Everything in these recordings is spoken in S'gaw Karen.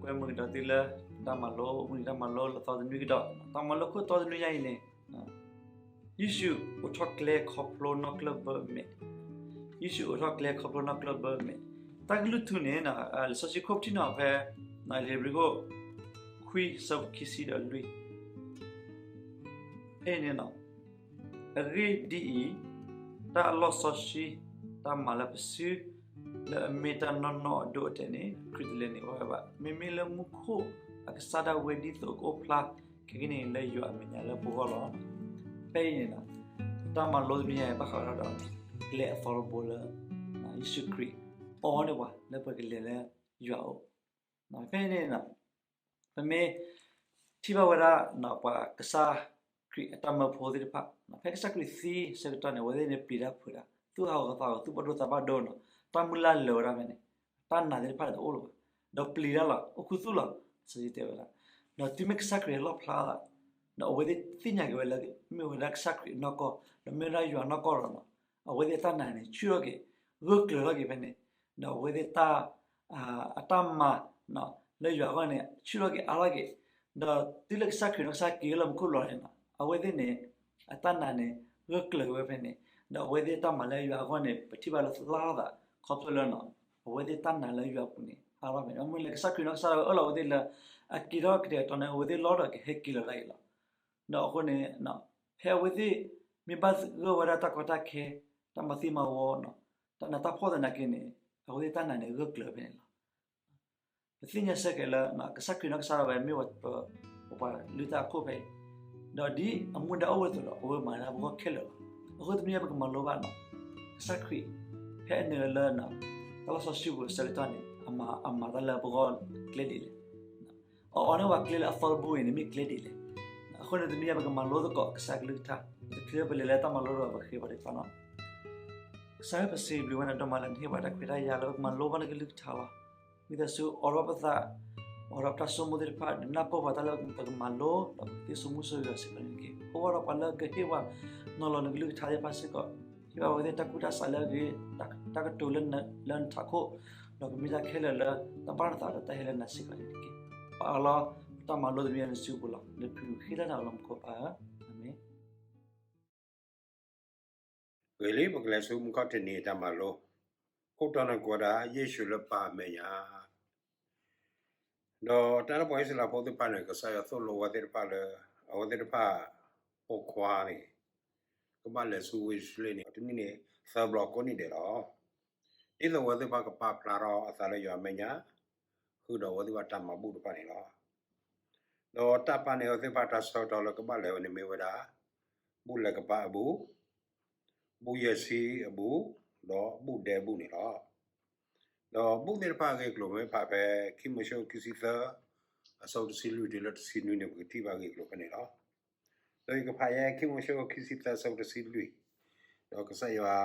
ပမုၢ်ကဒီးသုလၢ တၢ်မၤလိ မုၢ်နံၤတၢ်မၤလိလၢသီတနွံကဒီး, တၢ်မၤလိခိၣ်တီတနွံညါအံၤန့ၣ် ယ့ၣ်ၡူးအိးထီၣ်ကျဲခီဖျိနီၢ်ကျၢၢ်ဘၢမ့ၢ်, ယ့ၣ်ၡူးအိးထီၣ်ကျဲခီဖျိနီၢ်ကျၢၢ်ဘၢမ့ၢ်. တၢ်ကလုၢ်ထူန့ၣ် လံာ်စီဆှံခိၣ်ပထံၣ်နီၤဖဲ လံာ်ဧ့ၤဘြံၤခိၣ် ခွံ ဆၢဖိခံဆံဒီးလွံၢ် ဖဲအံၤန့ၣ် အဂ့ၢ်ဒ်အံၤ, တၢ်အလီၢ်စီဆှံ တၢ်မၤလၢပစု လၢအမ့ၢ်တၢ်နီၢ်နီၢ်အဒိအတဲာ်န့ၣ် ခရံာ်တလဲၤနုာ်ဘၣ်ဝဲဘၣ်. မ့မ့ၢ်လၢမူခိၣ်အကစၢ်ဒၣ်ဝဲဒ်သိးကအိၣ်ဖျါ ခဲကနံၣ်အံၤလၢယွၤအမဲာ်ညါလၢပဂီၢ်လီၤ. ဖဲအံၤန့ၣ် တၢ်မၤလိတနွံညါအံၤ ဘၣ်ဃးဝဲဒၣ်ဒီး ကျဲအသီတဘိလၢ ယ့ၣ်ၡူးခရံာ်အီန့ၢ်ပှၤလၢပကလဲၤလၢယွၤအအိၣ်. ဖဲအံၤန့ၣ် ပမ့ၢ်ထံၣ်ဘၣ်ဝဲဒၣ် ပှၤကစၢ်ခရံာ်အတၢ်မၢဖိသ့ၣ်တဖၣ် ဖဲကစၢ်ခရံာ်သံဆၢကတီၢ်န့ၣ် အဝဲသ့ၣ်န့ၣ်ပျံၤတၢ်ဖုးတၢ်, သူၣ်ဟးဂီၤသးဟးဂီၤ သူၣ်ဘၣ်ဒိသးဘၣ်ဒိနီၤ, တၢ်မုၢ်လၢ်လၢာ်ဝဲဒၣ်ဖဲန့ၣ်, တၢ်နာ်သ့ၣ်တဖၣ်န့ၣ်တအိၣ်လၢၤဘၣ်, ဒီးပျံၤတၢ်လီၤ အိၣ်ခူသူၣ်လီၤ. စီဆှံတဲဝဲဒၣ် ဒီးတုၤမ့ၢ်ကစၢ်ခရံာ်ဟဲလီၣ်ဖျါသး ဒီးအဝဲသ့ၣ်သ့ၣ်ညါက့ၤဝဲလၢ မ့ၢ်ဝဲဒၣ်ကစၢ်ခရံာ်အနီၢ်ကီၢ် ဒီးမ့ၢ်ဝဲဒၣ်ယွၤနီၢ်ကီၢ်ဒီးနီၤ, အဝဲသ့ၣ်အတၢ်နာ်န့ၣ် ဆူၣ်ထီၣ်က့ၤ ဂၢၢ်ကျၢၤထီၣ်က့ၤဖဲန့ၣ်, ဒီးအဝဲသ့ၣ်တၢ် အတၢ်မၤ လၢယွၤအဂီၢ်န့ၣ် ဆူၣ်ထီၣ်က့ၤအါထီၣ်က့ၤ, ဒီးတုၤလၢကစၢ်ခရံာ်နီၢ်ကစၢ်က့ၤလၢမူခိၣ်လီၤန့ၣ် အဝဲသ့ၣ်န့ၣ် အတၢ်နာ်န့ၣ် ဂၢၢ်ကျၢၤက့ၤဝဲဖဲန့ၣ်, ဒီးအဝဲသ့ၣ်တၢ်မၤလၢယွၤအဂီၢ်န့ၣ် ပထံၣ်ဘၣ်လၢသလၢ်သး ခီဖျိလၢနီၤ အဝဲသ့ၣ်တၢ်နာ်လၢယွၤအပူၤန့ၣ် အါထီၣ်ဖဲန့ၣ်, မ့ၢ်လၢကစၢ်ခရံာ်နီၢ်ကစၢ်ဒၣ်ဝဲအၢၣ်လီၤအဝဲသ့ၣ်လၢ အက့ၤထီၣ်ကတဲာ်ကတီၤန့ၣ် အဝဲသ့ၣ်လီၤဒီးကဟဲက့ၤလီၤဒၣ်အံၤလီၤ. ဒီးအဃိန့ၣ် ဖဲအဝဲသ့ၣ် မ့ၢ်ဘၣ်ဂၢၢ်ဝဲဒၣ်တၢ်ကီတၢ်ခဲ တၢ်မၤသံမၤဝီ တၢ်နးတၢ်ဖှီၣ်သနာ်က့န့ၣ် အဝဲသ့ၣ်တၢ်နာ်န့ၣ် ဂၢၢ်ကျၢၤဖဲန့ၣ်လီၤ. ပသ့ၣ်ညါဆၢက့ၤလၢ ကစၢ်ခရံာ်နီၢ်ကစၢ်ဒၣ်ဝဲမ့ၢ်ပှၤလုၢ်တၢ်အခိၣ်ဖဲအံၤ, ဒီးဒ်အမူဒါအိၣ်ဝဲအသိးဒီး အဝဲမၤဒၣ်ပဂီၢ်ခဲလၢာ်လီၤ. အဃိတနံၤအံၤပကမၤလိဘၣ်နီၤ ကစၢ်ခရံာ် ဖဲအနုာ်လၢ တၢ်လီၢ်စီဆှံပူၤအဆၢကတီၢ်န့ၣ် အမၤအမၤတၢ်လၢပဂီၢ်ကျဲဒ်လဲၣ်, အအီန့ၢ်ပှၤကျဲလၢအသီတဘိအံၤန့ၣ် မ့ၢ်ကျဲဒ်လဲၣ်. အဃိန့ၣ်တနံၤအံၤပကမၤလိသကိးကစၢ်ကလုၢ်ကထါ, တချုးပလဲၤလၢတၢ်မၤလိဒီးပဃ့ပှၤဒ်သိးနီၤ ကစၢ်ဧၢ ပစံးဘျုးဝဲဒၣ်ဒိၣ်မးလၢနဟ့ၣ်ပှၤတၢ်ခွဲးတၢ်ယာ်လၢပကမၤလိဘၣ်နကလုၢ်ကထါလီၤ. ဝံသးစူၤအိးထီၣ်ပသး, အိးထီၣ်ပတၢ်ဆိကမိၣ်သ့ၣ်တဖၣ် ဒုးနၢ်ပၢၢ်ပှၤတၢ်လၢပကမၤလိ ဒီးပကသ့စိာ်မူစိာ်ဂဲၤစ့ၢ်ကီးန့ၣ်တက့ၢ်. အိၣ်ဘၣ်ဒီးပှၤလၢကဟ့ၣ်ပှၤနီၤလီၤနကလုၢ်ကထါသ့ၣ်တဖၣ်စ့ၢ်ကီး, ဟ့ၣ်ဘၣ်ဝဲသ့ၣ်တၢ်ကူၣ်တၢ်ဆးလၢအဂ့ၤ, တၢ်ကတိၤလၢနထးခိၣ်, ဒီးကမ့ၢ်တၢ်ခဲလၢာ်လၢတၢ်ဘၣ်နသးဒီးတၢ်ဟဲလၢနၤစ့ၢ်ကီးန့ၣ်တက့ၢ်. ပအၢၣ်လီၤ ပတၢ်မၤလိတနံၤအံၤလၢနစုပူၤလီၤ. လၢခရံာ်ဃ့တၢ်နၤလီၤမူခိၣ်ပၢ်ဧၢ, အၤမ့ၣ်. ဂ့ၤလံ ပကလဲၤဆူမူခိၣ်တနံၤအံၤတၢ်မၤလိ, ခိၣ်တီန့ၣ်ကိးဝဲဒၣ် ယ့ၣ်ၡူးလၢပၢ်အမဲာ်ညါ, ဒီးတၢ်လၢပှၤအံၣ်စရ့လးဖိသ့ၣ်တဖၣ်န့ၣ် ကစၢ်ယွၤသိၣ်လိဝဲသ့ၣ်တဖၣ်လၢ အဝဲသ့ၣ်တဖၣ် ပိာ်ခွါန့ၣ် ကဘၣ်လဲၤဆူဝ့ၢ်ယရူၤၡလ့ၣ်န့ၣ် တနံၣ်န့ၣ် သၢဘျီကိးနံၣ်ဒဲးလီၤ. ဒ်သိးအဝဲသ့ၣ်တဖၣ်ကပာ်ဖျါထီၣ်အသးလၢယွၤအမဲာ်ညါ ဃုာ်ဒီးအဝဲသ့ၣ်တဖၣ်တၢ်မၤဘူၣ်တဖၣ်န့ၣ်လီၤ. ဒီးတၢ်ပာ်န့ၢ်အဝဲသ့ၣ်တဖၣ်တၢ်ဆၢကတီၢ်လၢကဘၣ်လဲၤဝဲန့ၣ်မ့ၢ်ဝဲဒၣ် ဘူၣ်လဲၤကပာ်အဘူး, ဘူၣ်ယဲၢ်ဆံအဘူး, ဒီးဘူၣ်ဒဲအဘူးန့ၣ်လီၤ. ဒီးဘူၣ်သ့ၣ်တဖၣ်အဂ့ၢ်အကျိၤမ့ၢ်ဖးဖဲ ခံမိၤၡ့အခိၣ်ခံဆံသၢ အဆၢဖိတဆံလွံၢ်တုၤလၢတဆံနွံန့ၣ် ပကထံၣ်ဘၣ်အဂ့ၢ်အကျိၤဖဲန့ၣ်လီၤ. ဒီးယကဖးယဲခံမိၤၡ့အခိၣ်ခံဆံသၢ အဆၢဖိတဆံလွံၢ်, ဒီးကစၢ်ယွၤ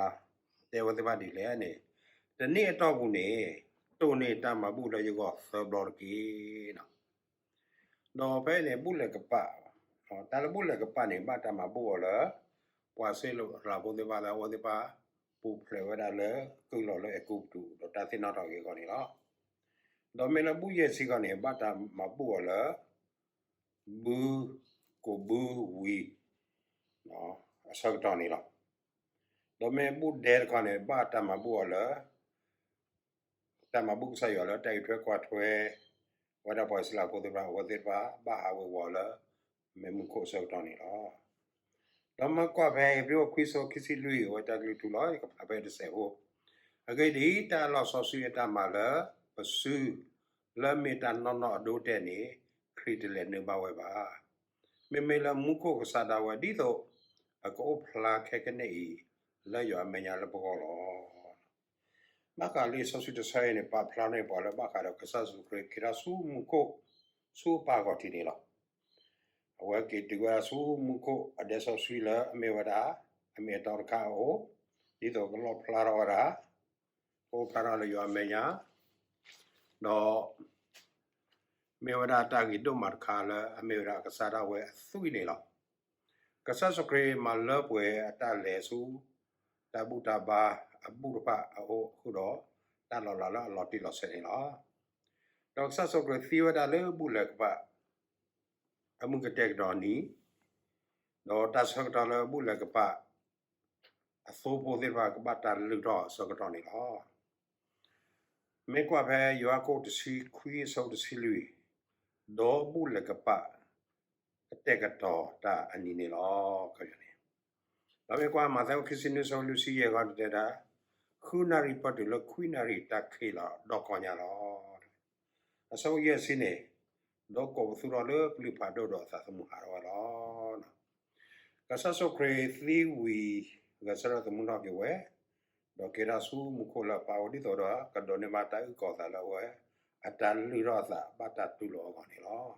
တဲဝဲသ့ၣ်တဖၣ်ဒ်လဲၣ်န့ၣ်, တနံၣ်အတီၢ်ပူၤန့ၣ် တိၢ်န့ၢ်တၢ်မၤဘူၣ်လၢယဂီၢ်သၢဘျီတက့ၢ်. ဒီးဖဲအံၤန့ၣ် ဘူၣ်လဲၤကပာ်, တၢ်လၢဘူၣ်လဲၤကပာ်န့ၣ် ဘၣ်တၢ်မၤဘူၣ်အီၤလၢ ပှၤအံၣ်စရ့လးဖိသ့ၣ်တဖၣ်လၢအဝဲသ့ၣ်တဖၣ် ပူၤဖျဲးဝဲဒၣ်လၢကုၢ်လီၤလၢအဲၤကူပတူး ဒီးတၢ်သ့ၣ်နီၣ်ထီၣ်က့ၤအဂီၢ်န့ၣ်လီၤ. ဒီးမ့ၢ်လၢဘူၣ်ယဲၢ်ဆံအဂီၢ်န့ၣ် ဘၣ်တၢ်မၤဘူၣ်အီၤလၢ ဘု, ကိးဘုဝံၤ အဆၢကတီၢ်န့ၣ်လီၤ. ဒီးမ့ၢ်ဘူၣ်ဒဲတခီန့ၣ် ဘၣ်တၢ်မၤဘူၣ်အီၤလၢ တၢ်မၤဘူၣ်ကစၢ်ယွၤလၢတၢ်အံးထွဲကွၢ်ထွဲ ဝဲဒၣ်ပှၤအံၣ်စရ့လးဖိသ့ၣ်တဖၣ် အဝဲသ့ၣ်တဖၣ် ဘၣ်ဟးဝ့ၤဝီၤလၢ မ့ၣ်မူခိၣ်အဆၢကတီၢ်န့ၣ်လီၤ. ဒီးမ့ၢ်ကွၢ်ဖဲ ဧ့ၤဘြံၤခိၣ်ခွံဆၢဖိခံဆံလွံၢ် အဝဲတၢ်ကလုၢ်ထူလီၤ. ယကဖးဖဲတစဲးဖိ, အဂ့ၢ်ဒ်အံၤ, တၢ်အလီၢ်စီဆှံအတၢ်မၤလၢပစု လၢမ့ၢ်တၢ်နီၢ်နီၢ်အဒိအတဲာ်န့ၣ် ခရံာ်တလဲၤနုာ်ဘၣ်ဝဲဘၣ်. မ့မ့ၢ်လၢမူခိၣ်ကစၢ်ဒၣ်ဝဲဒ်သိး အကအိၣ်ဖျါခဲကနံၣ်အံၤ လၢယွၤအမဲာ်ညါလၢပဂီၢ်လီၤ. ဘၣ်ဃးလံာ်စီဆှံတဆၢအံၤန့ၣ် ပာ်ဖျါန့ၢ်ပှၤလၢဘၣ်ဃးဒီးကစၢ်ယ့ၣ်ၡူးခရံာ် က့ၤထီၣ်ဆူမူခိၣ် ဆူအပၢ်အဂီၢ်ထံးန့ၣ်လီၤ. အဝဲက့ၤတုၤဝဲဒၣ်ဆူမူခိၣ်အဒဲစီဆှံလၢအမ့ၢ်ဝဲဒၣ် အမ့ၢ်အတီတခါအအိၣ်, ဒ်သိးကလီၣ်ဖျါထီၣ်ဝဲဒၣ်, ကအိၣ်ဖျါထီၣ်လၢယွၤအမဲာ်ညါ, ဒီး မ့ၢ်ဝဲဒၣ်တၢ်ဂ့ၤဒိၣ်မးတခါလၢအမ့ၢ်ဝဲဒၣ်ကစၢ်ဒၣ်ဝဲအသွံၣ်န့ၣ်လီၤ. ကစၢ်ယ့ၣ်ၡူးခရံာ်မၤလၢပှဲၤအတၢ်လဲၤဆူ တၢ်ဘူၣ်တၢ်ဘါအဘူၣ်တဖၣ်အအိၣ်ဃုာ်ဒီး တၢ်လီၤလးလၢအလီၤတံၢ်လီၤဆဲးန့ၣ်လီၤ. ဒီးကစၢ်ယ့ၣ်ၡူးခရံာ်သံဝဲဒၣ်လၢဘူၣ်လဲၤကပၤ အမုၢ်ကတဲာ်ကတီၤနံၤ, ဒီးတၢ်ဆၢကတီၢ်လၢဘူၣ်လဲၤကပၤ အသိဖိသ့ၣ်တဖၣ်ကဘၣ်တၢ်လုၢ်ထီၣ်အဆၢကတီၢ်န့ၣ်လီၤ. မ့ၢ်ကွၢ်ဖဲယိၤဟၣ်ခိၣ်တဆံခွံအဆၢဖိတဆံလွံၢ်, ဒီးဘူၣ်လဲၤကပၤ ကတဲာ်ကတီၤတၢ်အနံၤန့ၣ်လီၤ. ခီပညီန့ၣ်, ဒီးမ့ၢ်ကွၢ်မးသဲအခိၣ်ခံဆံနွံအဆၢဖိလွံၢ်ဆံယဲၢ်ဂီၢ်န့ၣ်တဲဒၣ်, ဃုနၣ်ရံၣ်ပၢၢ်တုၤလၢခွံနၣ်ရံၣ်တၢ်ခံးလီၤဒီကီၢ်ညါလီၤ. အဆၢဖိယဲၢ်ဆံန့ၣ်, ဒီးကိးပသူထီၣ်လၢပျုၢ်ဖးဒိၣ်ဒီးအသးသမူဟးထီၣ်ဝဲလီၤ. ကစၢ်ယ့ၣ်ၡူးခရံာ်သံဝံၤ ဂဲၤဆၢထၢၣ်သမူထီၣ်က့ၤဝဲ, ဒီးကဲထီၣ်ဆူမူခိၣ်လၢအပၢ်အအိၣ်ဒ်သိးဒီး ကဒိးန့ၢ်ဘၣ်တၢ်အုၣ်ကီၤအသးလၢအဝဲ အတၢ်လုၢ်ထီၣ်အသးဘၣ်တၢ်တူၢ်လိာ်အဂီၢ်န့ၣ်လီၤ.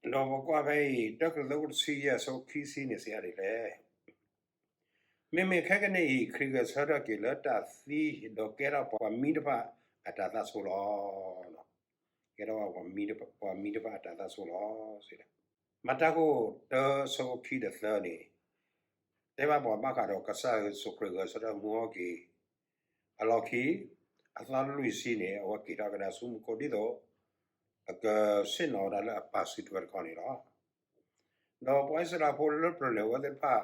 ဒီးပကွၢ်ဖဲအံၤ တၢကရံၣ်သူးတဆံယဲၢ်အဆၢဖိခံဆံန့ၣ်စံးဒ်လဲၣ်. မ့မ့ၢ်ခဲကနံၣ်အံၤ ခရံာ်ဂဲၤဆၢထၢၣ်က့ၤလၢတၢ်သံ ဒီးကဲထီၣ်ပှၤမံတဖၣ်အတၤသၣ်ဆိလီၤ. ကဲထီၣ်ပှၤမံတဖၣ်အတၤသၣ်ဆိလီၤစံးဒ်, မၤတၢ်ခိၣ်တၢအဆၢဖိခံဒီးသၢန့ၣ် တဲဘၣ်ပှၤဘၣ်ဃးဒီးကစၢ်ယ့ၣ်ၡူးခရံာ်ဂဲၤဆၢထၢၣ်မူထီၣ်က့ၤ အလီၢ်ခံ အသီလွံၢ်ဆံန့ၣ် အဝဲက့ၤထီၣ်ကဒါဆူမူခိၣ်ဒ်သိး အကဆ့ၣ်နီၤဝဲဒၣ်လၢအပၢ်စုတဝဲတခီန့ၣ်လီၤ. ဒီးပှၤအံၣ်စရ့လးဖိလၢပျၢၤန့ၣ် အဝဲသ့ၣ်တဖၣ်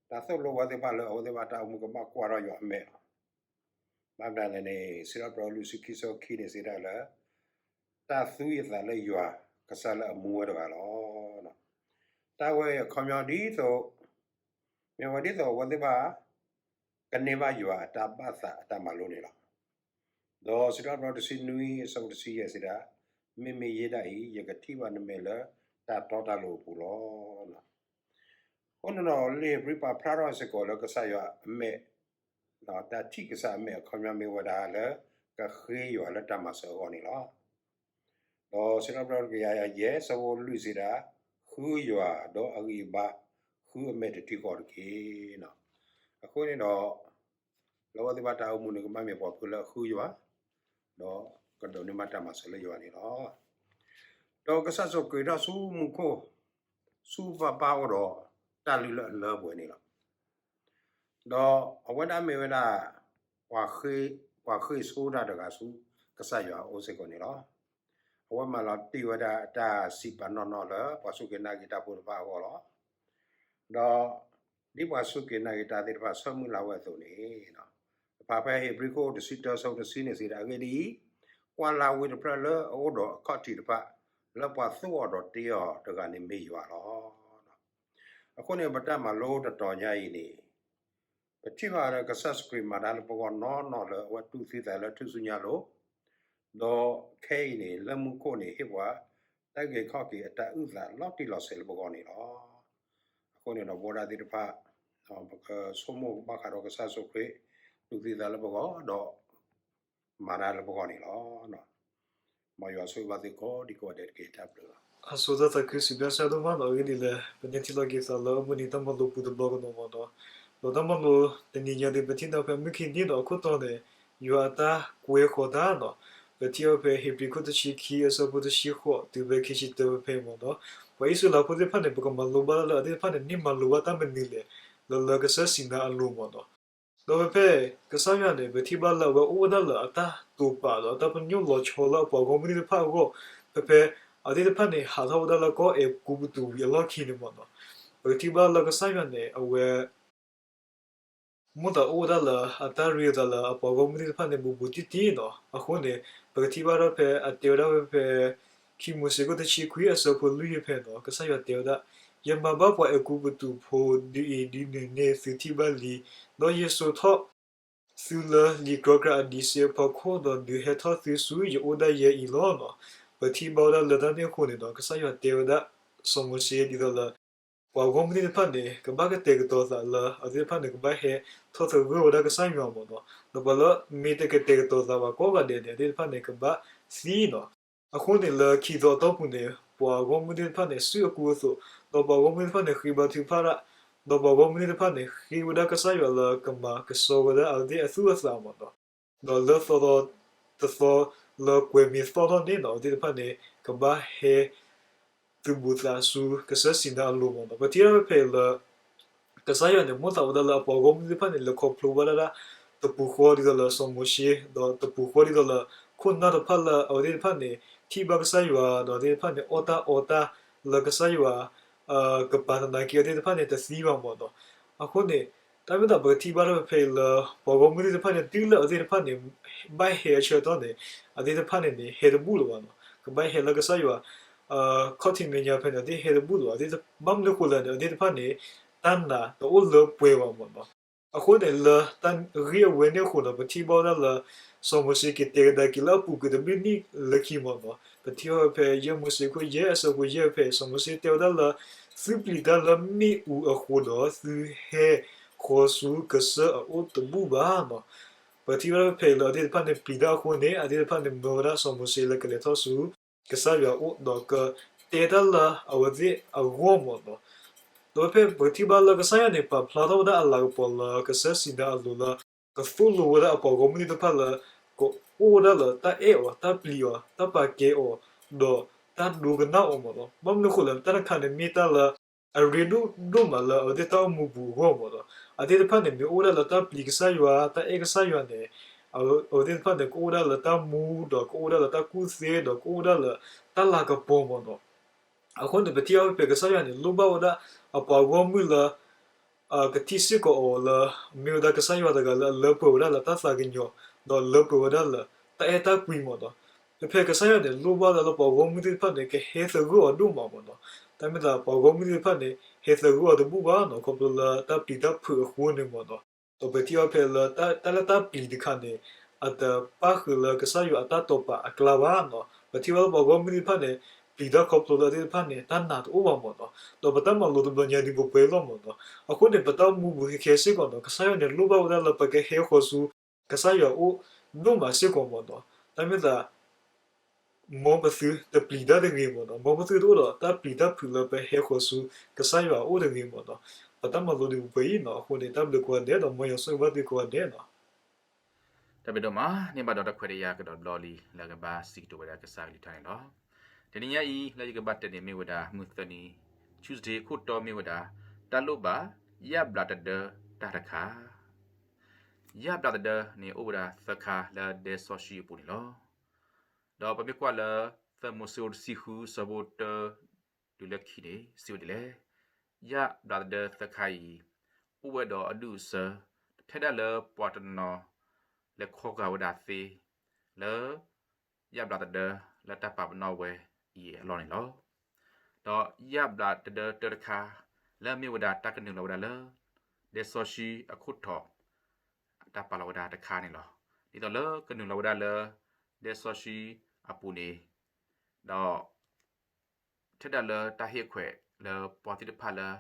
တၢ်သိၣ်လိဝဲသ့ၣ်တဖၣ်လၢအဝဲသ့ၣ်တဖၣ်တၢ်အိၣ်မူကဘၣ်ကွၢ်ထီၣ်ယွၤအမဲာ်လီၤ. ဘၣ်မတၤလဲၣ်န့ၣ် စံးထီၣ်ပတြၢၤလွံၢ်ဆံခံအဆၢဖိခံန့ၣ်စံးဒၣ်လၢ တၢ်သူအသးလၢယွၤ ကစၢ်လၢအမူဝဲတဂၤလီၤ. တၢ်ဝဲအခီပညီဒ်သိး မ့ၢ်ဝဲဒ်သိးအဝဲသ့ၣ်တဖၣ် ကန့ၢ်ဘၣ်ယွၤအတၢ်ဘၣ်သးအတၢ်မၤလိန့ၣ်လီၤ. ဒီးစံးထီၣ်ပတြၢၤတဆံနွံအဆၢဖိတဆံယဲၢ်စံးဒၣ်, မ့မ့ၢ်ယဲဒၣ်အံၤ ယကထံၣ်ဘၣ်နမဲာ်လၢတၢ်တီတၢ်လိၤအပူၤလီၤ. အဃိန့ၣ်ဒီး လံာ်ဧ့ၤဘြံၤပာ်ဖျါထီၣ်စ့ၢ်ကီးလၢကစၢ်ယွၤအမဲာ် တၢ်ထံၣ်ကစၢ်အမဲာ်အခီပညီမ့ၢ်ဝဲဒၣ်လၢ ကဃ့ယွၤလၢတၢ်မၤစၢၤအဂီၢ်န့ၣ်လီၤ. ဒီးစံးထီၣ်ပတြၢၤတကယၤယဲၢ်အဆၢဖိလွံၢ်စံးဒၣ်, ဃုယွၤဒီးအဂံၢ်အဘါ ဃုအမဲာ်တထံဃီတက့ၢ်. အဃိန့ၣ်ဒီး လၢအဝဲသ့ၣ်တဖၣ်တၢ်အိၣ်မူန့ၣ် ကဘၣ်မ့ၢ်ပှၤဖိလၢအဃုယွၤ ဒီးကဒိးန့ၢ်ဘၣ်တၢ်မၤစၢၤလၢယွၤန့ၣ်လီၤ. ဒီးကစၢ်ယ့ၣ်ၡူးခရံာ်က့ၤထီၣ်ဆူမူခိၣ် ဆူပၢ်ပၢ်အအိၣ်ဒီး တၢ်လုၢ်လၢအလၢပှဲၤန့ၣ်လီၤ. ဒီးအဝဲဒၣ်မ့ၢ်ဝဲဒၣ် ပှၤဃ့ၢ်, ပှၤဃ့ၢ်ဆိတၢ်တဂၤဆူကစၢ်ယွၤအအိၣ်စ့ၢ်ကီးန့ၣ်လီၤ. အဝဲမၤလီၤတံၢ်ဝဲဒၣ်တၢ်စံးပာ်နီၢ်နီၢ်လၢ ပှၤစူၢ်က့ၤနာ်က့ၤတၢ်ဖိတဖၣ်အဂီၢ်လီၤ. ဒီး ဒ်ပှၤစူၢ်က့ၤနာ်က့ၤတၢ်သ့ၣ်တဖၣ်ဆၢမုၢ်လၢ်ဝဲအသိးန့ၣ်, တဖၣ်ဖဲဧ့ၤဘြံၤခိၣ်တဆံတၢဆၢဖိတဆံန့ၣ်စံးဒၣ်, အဂ့ၢ်ဒ်အံၤ, ကွၢ်လၢ်ဝံတဖျၢၣ်လၢအအိၣ်ဒီးအခီၣ်ထံးတဖၣ် လၢပှၤသူအီၤဒီးတ့အီၤတဂၤန့ၣ်မ့ၢ်ယွၤလီၤ. အဃိန့ၣ် ပတၢ်မၤလိတတီၤညါအံၤန့ၣ် ပထံၣ်ဘၣ်လၢကစၢ်ယ့ၣ်ၡူးခရံာ်မၤတၢ်လၢပဂီၢ်နီၢ်နီၢ်လၢအဝဲတူၢ်သံသးလၢထူၣ်စုညါအလိၤ, ဒီးခဲအံၤန့ၣ် လၢမူခိၣ်န့ၣ် ဟ့ၣ်ပှၤ တၢ်အုၣ်က့ၤခီၣ်က့ၤအတၢ်အုၣ်သးလီၤတံၢ်လီၤဆဲးလၢပဂီၢ်န့ၣ်လီၤ. အဃိန့ၣ်ဒီး ပဝဲဒၣ်သ့ၣ်တဖၣ် ပကဆိကမိၣ်ဘၣ်ဃးဒီးကစၢ်ယ့ၣ်ၡူးခရံာ် တူၢ်သံသးလၢပဂီၢ် ဒီး မၤတၢ်လၢပဂီၢ်န့ၣ်လီၤ. မ်ယွၤဆိၣ်ဂ့ၤဘၣ်သုကိးဒံကိးဂၤဒဲးတက့ၢ်. တၢ်ဘျုးလီၤ. အဆိသၢသးခုစံးဘျုးကစၢ်ယွၤဒိၣ်မးနီၤ, အဂ့ၢ်ဒ်အံၤလၢ ပန့ၢ်ထံၣ်လိာ်က့ၤသးလၢအပူၤန့ၣ် တၢ်မၤလိပူၤတဘျီကဒီးမ့ၢ်နီၤ, ဒီးတၢ်မၤလိတနံၤညါဒီး ပထံၣ်န့ၢ်ဖဲမုၢ်ခံနံၤဒီးအခိၣ်တီန့ၣ် ယွၤအတၢ်ကွဲဃီၤတၢ်နီၤ, ပထံၣ်အီၤဖဲဧ့ၤဘြံၤခိၣ်တဆံခံအဆၢဖိတဆံဃိး တုၤဖဲခံဆံတၢဖဲမ့ၢ်နီၤ, ပှၤအံၣ်စရ့လးဖိသ့ၣ်တဖၣ်န့ၣ် ပကမၤလိဘၣ်လၢအဝဲသ့ၣ်တဖၣ်န့ၣ် န့ၢ်မၤလိဘၣ်တၢ်မနုၤလဲၣ် လၢလၢကစၢ်စံးနၤအလိၤမ့ၢ်နီၤ. ဒီးဖဲဖဲ ကစၢ်ယွၤန့ၣ် ပထံၣ်ဘၣ်လၢအဝဲအိၣ်ဝဲဒၣ်လၢအတၢ်တိာ်ပာ်ဒီးအတၢ်ပညိၣ်လီၤဆီလၢအပှၤဂီၢ်မုၢ်သ့ၣ်တဖၣ်အဂီၢ်, ဖဲဖဲ အဝဲသ့ၣ်တဖၣ်န့ၣ် ဟးထီၣ်ဝဲဒၣ်လၢကီၢ်အဲၤကူပတူးဝံၤအလီၢ်ခံန့ၣ်မ့ၢ်နီၤ, ပကထံၣ်ဘၣ်လၢကစၢ်ယွၤန့ၣ် အဝဲ မိၣ်သးအိၣ်ဝဲဒၣ်လၢအတၢ်ရ့လိာ်သးလၢအပှၤဂီၢ်မုၢ်သ့ၣ်တဖၣ်န့ၣ် ဘူးဘူးတံၢ်တံၢ်နီၤ. အဃိန့ၣ် ပကထံၣ်ဘၣ်ဒၣ်ဖဲအတဲဝဲဒၣ်ဖဲဖဲ ခံမိၤၡ့ခိၣ်တဆံခွံအဆၢဖိလွံၢ်ဖဲနီၤ, ကစၢ်ယွၤတဲဝဲဒၣ်, ယမၤဘၣ်ပှၤအဲၤကူပတူးဖိဒုးအံၤဒုးနုၤန့ၢ်သုထံၣ်ဘၣ်လံ, ဒီးယစိာ်ထီၣ်သုလၢလံာ်ကြီကြာ်အဒံးဆှံအဖီခိၣ် ဒီးဒုးဟဲထီၣ်သုဆူယအိၣ်ဒၣ်ယဲအံၤလီၤနီၤ. ပထံၣ်ဘၣ်ဝဲဒၣ်လၢတၢ်န့ၣ်အဃိန့ၣ်နီၤ, ကစၢ်ယွၤတဲဝဲဒၣ် စီၤမိၤၡ့ဒ်သိးလၢ ပှၤဂီၢ်မုၢ်သ့ၣ်တဖၣ်န့ၣ် ကဘၣ်ကတဲာ်ကတီၤသးလၢ အဝဲသ့ၣ်တဖၣ်န့ၣ် ကဘၣ်ဟဲထီၣ်သဂၢၢ်ဝဲဒၣ်ကစၢ်ယွၤမ့ၢ်နီၤ. ဒီးပှၤလၢမ့ၢ်တကတဲာ်ကတီၤသးဘၣ်ကိးဂၤဒဲးန့ၣ် အဝဲသ့ၣ်တဖၣ်န့ၣ် ကဘၣ်သံနီၤ. အဃိန့ၣ်လၢခံသီအတီၢ်ပူၤန့ၣ် ပှၤဂီၢ်မုၢ်သ့ၣ်တဖၣ်န့ၣ် စုအကူအသိး, ဒီးပှၤဂီၢ်မုၢ်သ့ၣ်တဖၣ်န့ၣ် ဃ့ဘါထုကဖၣ်တၢ်, ဒီးပှၤဂီၢ်မုၢ်သ့ၣ်တဖၣ်န့ၣ် ဃ့ဝဲဒၣ်ကစၢ်ယွၤလၢကမၤကဆှီဝဲဒၣ်အဝဲသ့ၣ်အသူၣ်အသးမ့ၢ်နီၤ. ဒီးလၢသီ တသီလၢကွဲးမ့ၢ်သီၣ်ထီၣ်န့ၣ်နီၤ, အဝဲသ့ၣ်တဖၣ်န့ၣ် ကဘၣ်ဟဲ သုးဘူးသးဆူကစၢ်စံးနၤအလိၤမ့ၢ်နီၤ. ပထံၣ်ဘၣ်ဖဲဖဲလၢ ကစၢ်ယွၤန့ၣ် မိၣ်သးဝဲဒၣ်လၢအပှၤဂီၢ်မုၢ်သ့ၣ်တဖၣ်န့ၣ် လဲၤခီဖျိဘၣ်ဒၣ် တပူၤဃီဒ်သိးလၢစီၤမိၤၡ့, ဒီးတပူၤဃီဒ်သိးလၢ ခိၣ်နၢ်တဖၣ်လၢအဝဲသ့ၣ်တဖၣ်န့ၣ် ထံၣ်ဘၣ်ကစၢ်ယွၤ ဒီးအဝဲသ့ၣ်တဖၣ်န့ၣ် အီၣ်တၢ်အီတၢ်လၢကစၢ်ယွၤ ကပာ်သနာ်က့အဝဲသ့ၣ်တဖၣ်န့ၣ် တသံဘၣ်မ့ၢ်နီၤ. အဃိန့ၣ် တၢ်မ့ၢ်သးပကထံၣ်ဘၣ်တၢ်ဖဲအံၤလၢ ပှၤဂီၢ်မုၢ်သ့ၣ်တဖၣ်န့ၣ် တုၤလၢအဝဲသ့ၣ်တဖၣ်န့ၣ် ဘၣ်ဟဲအဆၢကတီၢ်န့ၣ် အဝဲသ့ၣ်တဖၣ်န့ၣ်န့ၣ် ဟဲတဘူၣ်လၢၤဘၣ်နီၤ. ကဘၣ်ဟဲလၢကစၢ်ယွၤ ခီၣ်ထံးမဲာ်ညါဖဲန့ၣ် အဝဲသ့ၣ်ဟဲတဘူၣ်လၢၤဘၣ်. ဘၣ်မနုၤအဃိလဲၣ်န့ၣ် အဝဲသ့ၣ်တဖၣ်န့ၣ် တၢ်နာ်တအိၣ်လၢပှဲၤဘၣ်မ့ၢ်နီၤ. အဃိန့ၣ် လၢတၢ်ဂ့ၢ်အဝဲန့ၣ်အဃိဒီး ပထံၣ်ဘၣ်ဝဲဒၣ်လၢ စီၤမိၤၡ့က့ၤတဲကဒါက့ၤလၢအပူၤကွံာ်တဘျုးနံၣ်လၢခံမ့ၢ်နီၤ. ပထံၣ်ဘၣ်ဝဲဖဲ ယဲၢ်မိၤၡ့ခိၣ်ယဲၢ်အဆၢဖိယဲၢ်ဖဲ စီၤမိၤၡ့တဲဝဲဒၣ်လၢ သုပျံၤတၢ်လၢမ့ၣ်အူအဃိဒီး သုဟဲဃီၤဆူကစၢၢ်အအိၣ်တဘူၣ်ဘၣ်နီၤ. ပထံၣ်ဘၣ်ဖဲအံၤလၢအဝဲသ့ၣ်တဖၣ်န့ၣ်ပျံၤတၢ်အဃိန့ၣ် အဝဲသ့ၣ်တဖၣ်န့ၣ်မၢဝဲဒၣ်စီၤမိၤၡ့လၢကလဲၤထီၣ်ဆူ ကစၢ်ယွၤအအိၣ် ဒီးကတဲတၢ်လၢအဝဲသ့ၣ်အဂီၢ်မ့ၢ်နီၤ. ဒီးဖဲပကထံၣ်ဘၣ်လၢကစၢ်ယွၤန့ၣ် ပာ်ဖျါထီၣ်ဝဲဒၣ်အလၤကပီၤလၢကစၢၢ်စံနါအလိၤလၢ ကသိၣ်လိဝဲဒၣ်အပှၤဂီၢ်မုၢ်သ့ၣ်တဖၣ်လၢ ကအိၣ်ဝဲဒၣ်လၢတၢ်အဲၣ်အီၤ, တၢ်ပျံၤအီၤ, တၢ်ပာ်ကဲအီၤ, ဒီးတၢ်ဒိကနၣ်အီၤမ့ၢ်နီၤ. ဘၣ်မနုၤအဃိလဲၣ် တၢ်တခါန့ၣ်မ့ၢ်တၢ်လၢ အရ့ဒိၣ်ဒိၣ်မးလၢအဝဲသ့ၣ်တၢ်အိၣ်မူပူၤအဂီၢ်မ့ၢ်နီၤ. အဝဲသ့ၣ်တဖၣ်န့ၣ် မ့ၢ်အိၣ်ဝဲဒၣ်လၢတၢ်ပျံၤကစၢ်ယွၤ တၢ်အဲၣ်ကစၢ်ယွၤန့ၣ် အဝဲသ့ၣ်တဖၣ်န့ၣ် ကအိၣ်ဝဲဒၣ်လၢတၢ်မူ ဒီးကအိၣ်ဝဲဒၣ်လၢတၢ်ကူၣ်သ့ ဒီးကအိၣ်ဝဲဒၣ်လၢတၢ်လၤကပီၤမ့ၢ်နီၤ. အဃိန့ၣ် ပထံၣ်ဘၣ်ဖဲကစၢ်ယွၤန့ၣ် လိၣ်ဘၣ်ဝဲဒၣ်အပှၤဂီၢ်မုၢ်လၢ ကထံၣ်စ့ၢ်ကီးအီၤလၢ မ့ၢ်ဝဲဒၣ်ကစၢ်ယွၤတဂၤလၢအလၢပှဲၤဝဲဒၣ်လၢတၢ်သးကညီၤ ဒီးလၢပှဲၤဝဲဒၣ်လၢတၢ်အဲၣ်တၢ်ကွံမ့ၢ်နီၤ. ဖဲဖဲကစၢ်ယွၤန့ၣ် လိၣ်ဘၣ်ဝဲဒၣ်လၢပှၤဂီၢ်မုၢ်သ့ၣ်တဖၣ်န့ၣ် ကဟဲသဂၢၢ်အီၤဒိၣ်မးမ့ၢ်နီၤ. တၢ်မ့ၢ်သးပှၤဂီၢ်မုၢ်သ့ၣ်တဖၣ်န့ၣ် ဟဲသဂၢၢ်အီၤတဘူၣ်ဘၣ်နီၤ ခီဖျိလၢတၢ်ပျံၤတၢ်ဖုးအဃိန့ၣ်မ့ၢ်နီၤ. ဒီးပထံၣ်ဘၣ်ဖဲလၢ တၢ်လၢတၢ်ပျံၤတခါန့ၣ် အတပၣ်ဃုာ်လၢကစၢ်ယွၤအတၢ်တိာ်ပာ်အကျါဘၣ်နီၤ. ပထံၣ်ဘၣ်လၢပှၤဂီၢ်မုၢ်သ့ၣ်တဖၣ်န့ၣ် ပျံၤတၢ်ခီဖျိလၢအဝဲသ့ၣ်တဖၣ်န့ၣ် တၢ်နာ်တအိၣ်ဘၣ်မ့ၢ်နီၤ. ဒီးပတၢ်မၤလိတဘျီညါဒ်ပပှဲၤလီၤမ့ၢ်နီၤ. အဃိန့ၣ် ပတၢ်အိၣ်မူပူၤခဲခဲစ့ၢ်ကီးနီၤ ကစၢ်ယွၤန့ၣ် လိၣ်ဘၣ်ဝဲဒၣ်လၢပကဟဲဃီၤဆူ ကစၢ်ယွၤအအိၣ်ဒိၣ်မးစ့ၢ်ကီးမ့ၢ်နီၤ. တၢ်မ့ၢ်သး မ်ပသုတပျံၤတၢ်တဂ့ၤမ့ၢ်နီၤ. မ်ပသုတအိၣ်ဒီးတၢ်ပျံၤတၢ်ဖုးလၢပဟဲဃီၤဆူ ကစၢ်ယွၤအအိၣ်တဂ့ၤမ့ၢ်နီၤ. ပတၢ်မၤလိဒ်ပပှဲၤအံၤနီၤ အဃိန့ၣ် တၢ်ဘျုးကိးဂၤဒဲး ဒီးမ်ယွၤဆိၣ်ဂ့ၤဘၣ်သုကိးဂၤဒဲးနီၤ. တၢ်ဘျုးဒိၣ်မး န့ၢ်ဘၣ်ဒီးတၢ်ခွဲးတၢ်ယာ်ကဒီးတဘျီလံ လၢကဘၣ်စံးကတိၤဝဲဒၣ်ကစၢ်ကလုၢ်ကထါန့ၣ်လီၤ. တနံၤညါအံၤ လၢယကဘၣ်တဲန့ၣ်မ့ၢ်ဝဲဒၣ် မုၢ်သၢနံၤ Tuesday ခိၣ်တီမ့ၢ်ဝဲဒၣ် တၢ်လိၣ်ဘၣ် ယၣ်ဘျးတဒၢတၢ်တခါ ယၣ်ဘျးတဒၢန့ၣ် အိၣ်ဝဲဒၣ်သၢခါလၢဒဲစီဆှံအပူၤန့ၣ်လီၤ. ဒီးပမ့ၢ်ကွၢ်လၢ သၢမိၤရှ့ တဆံဃု ဆၢဖိတၢ တုၤလၢခံန့ၣ် စံးဝဲဒ်လဲၣ်, ယၣ်ဘျးတဒၢသၢခါအံၤ အိၣ်ဝဲဒီးအဒူၣ်အဆၢ ထဲဒၣ်လၢပှၤတနီၤ လဲၤခီဂာ်ဝဲဒၣ်သ့ လၢ ယၣ်ဘျးတဒၢလၢတၢ်ပာ်ပနီၣ်ဝဲအံၤအလီၢ်န့ၣ်လီၤ. ဒီးယၣ်ဘျးတဒၢတၢတခါ လၢအမ့ၢ်ဝဲဒၣ်တၢ်ကနုာ်လီၤဝဲဒၣ်လၢ ဒဲစီဆှံအခိၣ်ထီၣ် တၢ်ပာ်လီၤဝဲဒၣ်တခါန့ၣ်လီၤ. ဒ်သိးလၢကနုာ်လီၤဝဲဒၣ်လၢ ဒဲစီဆှံအပူၤန့ၣ် ဒီး ထဲဒၣ်လၢတၢ်ဟ့ၣ်အခွဲးလၢပှၤသ့ၣ်တဖၣ်လၢ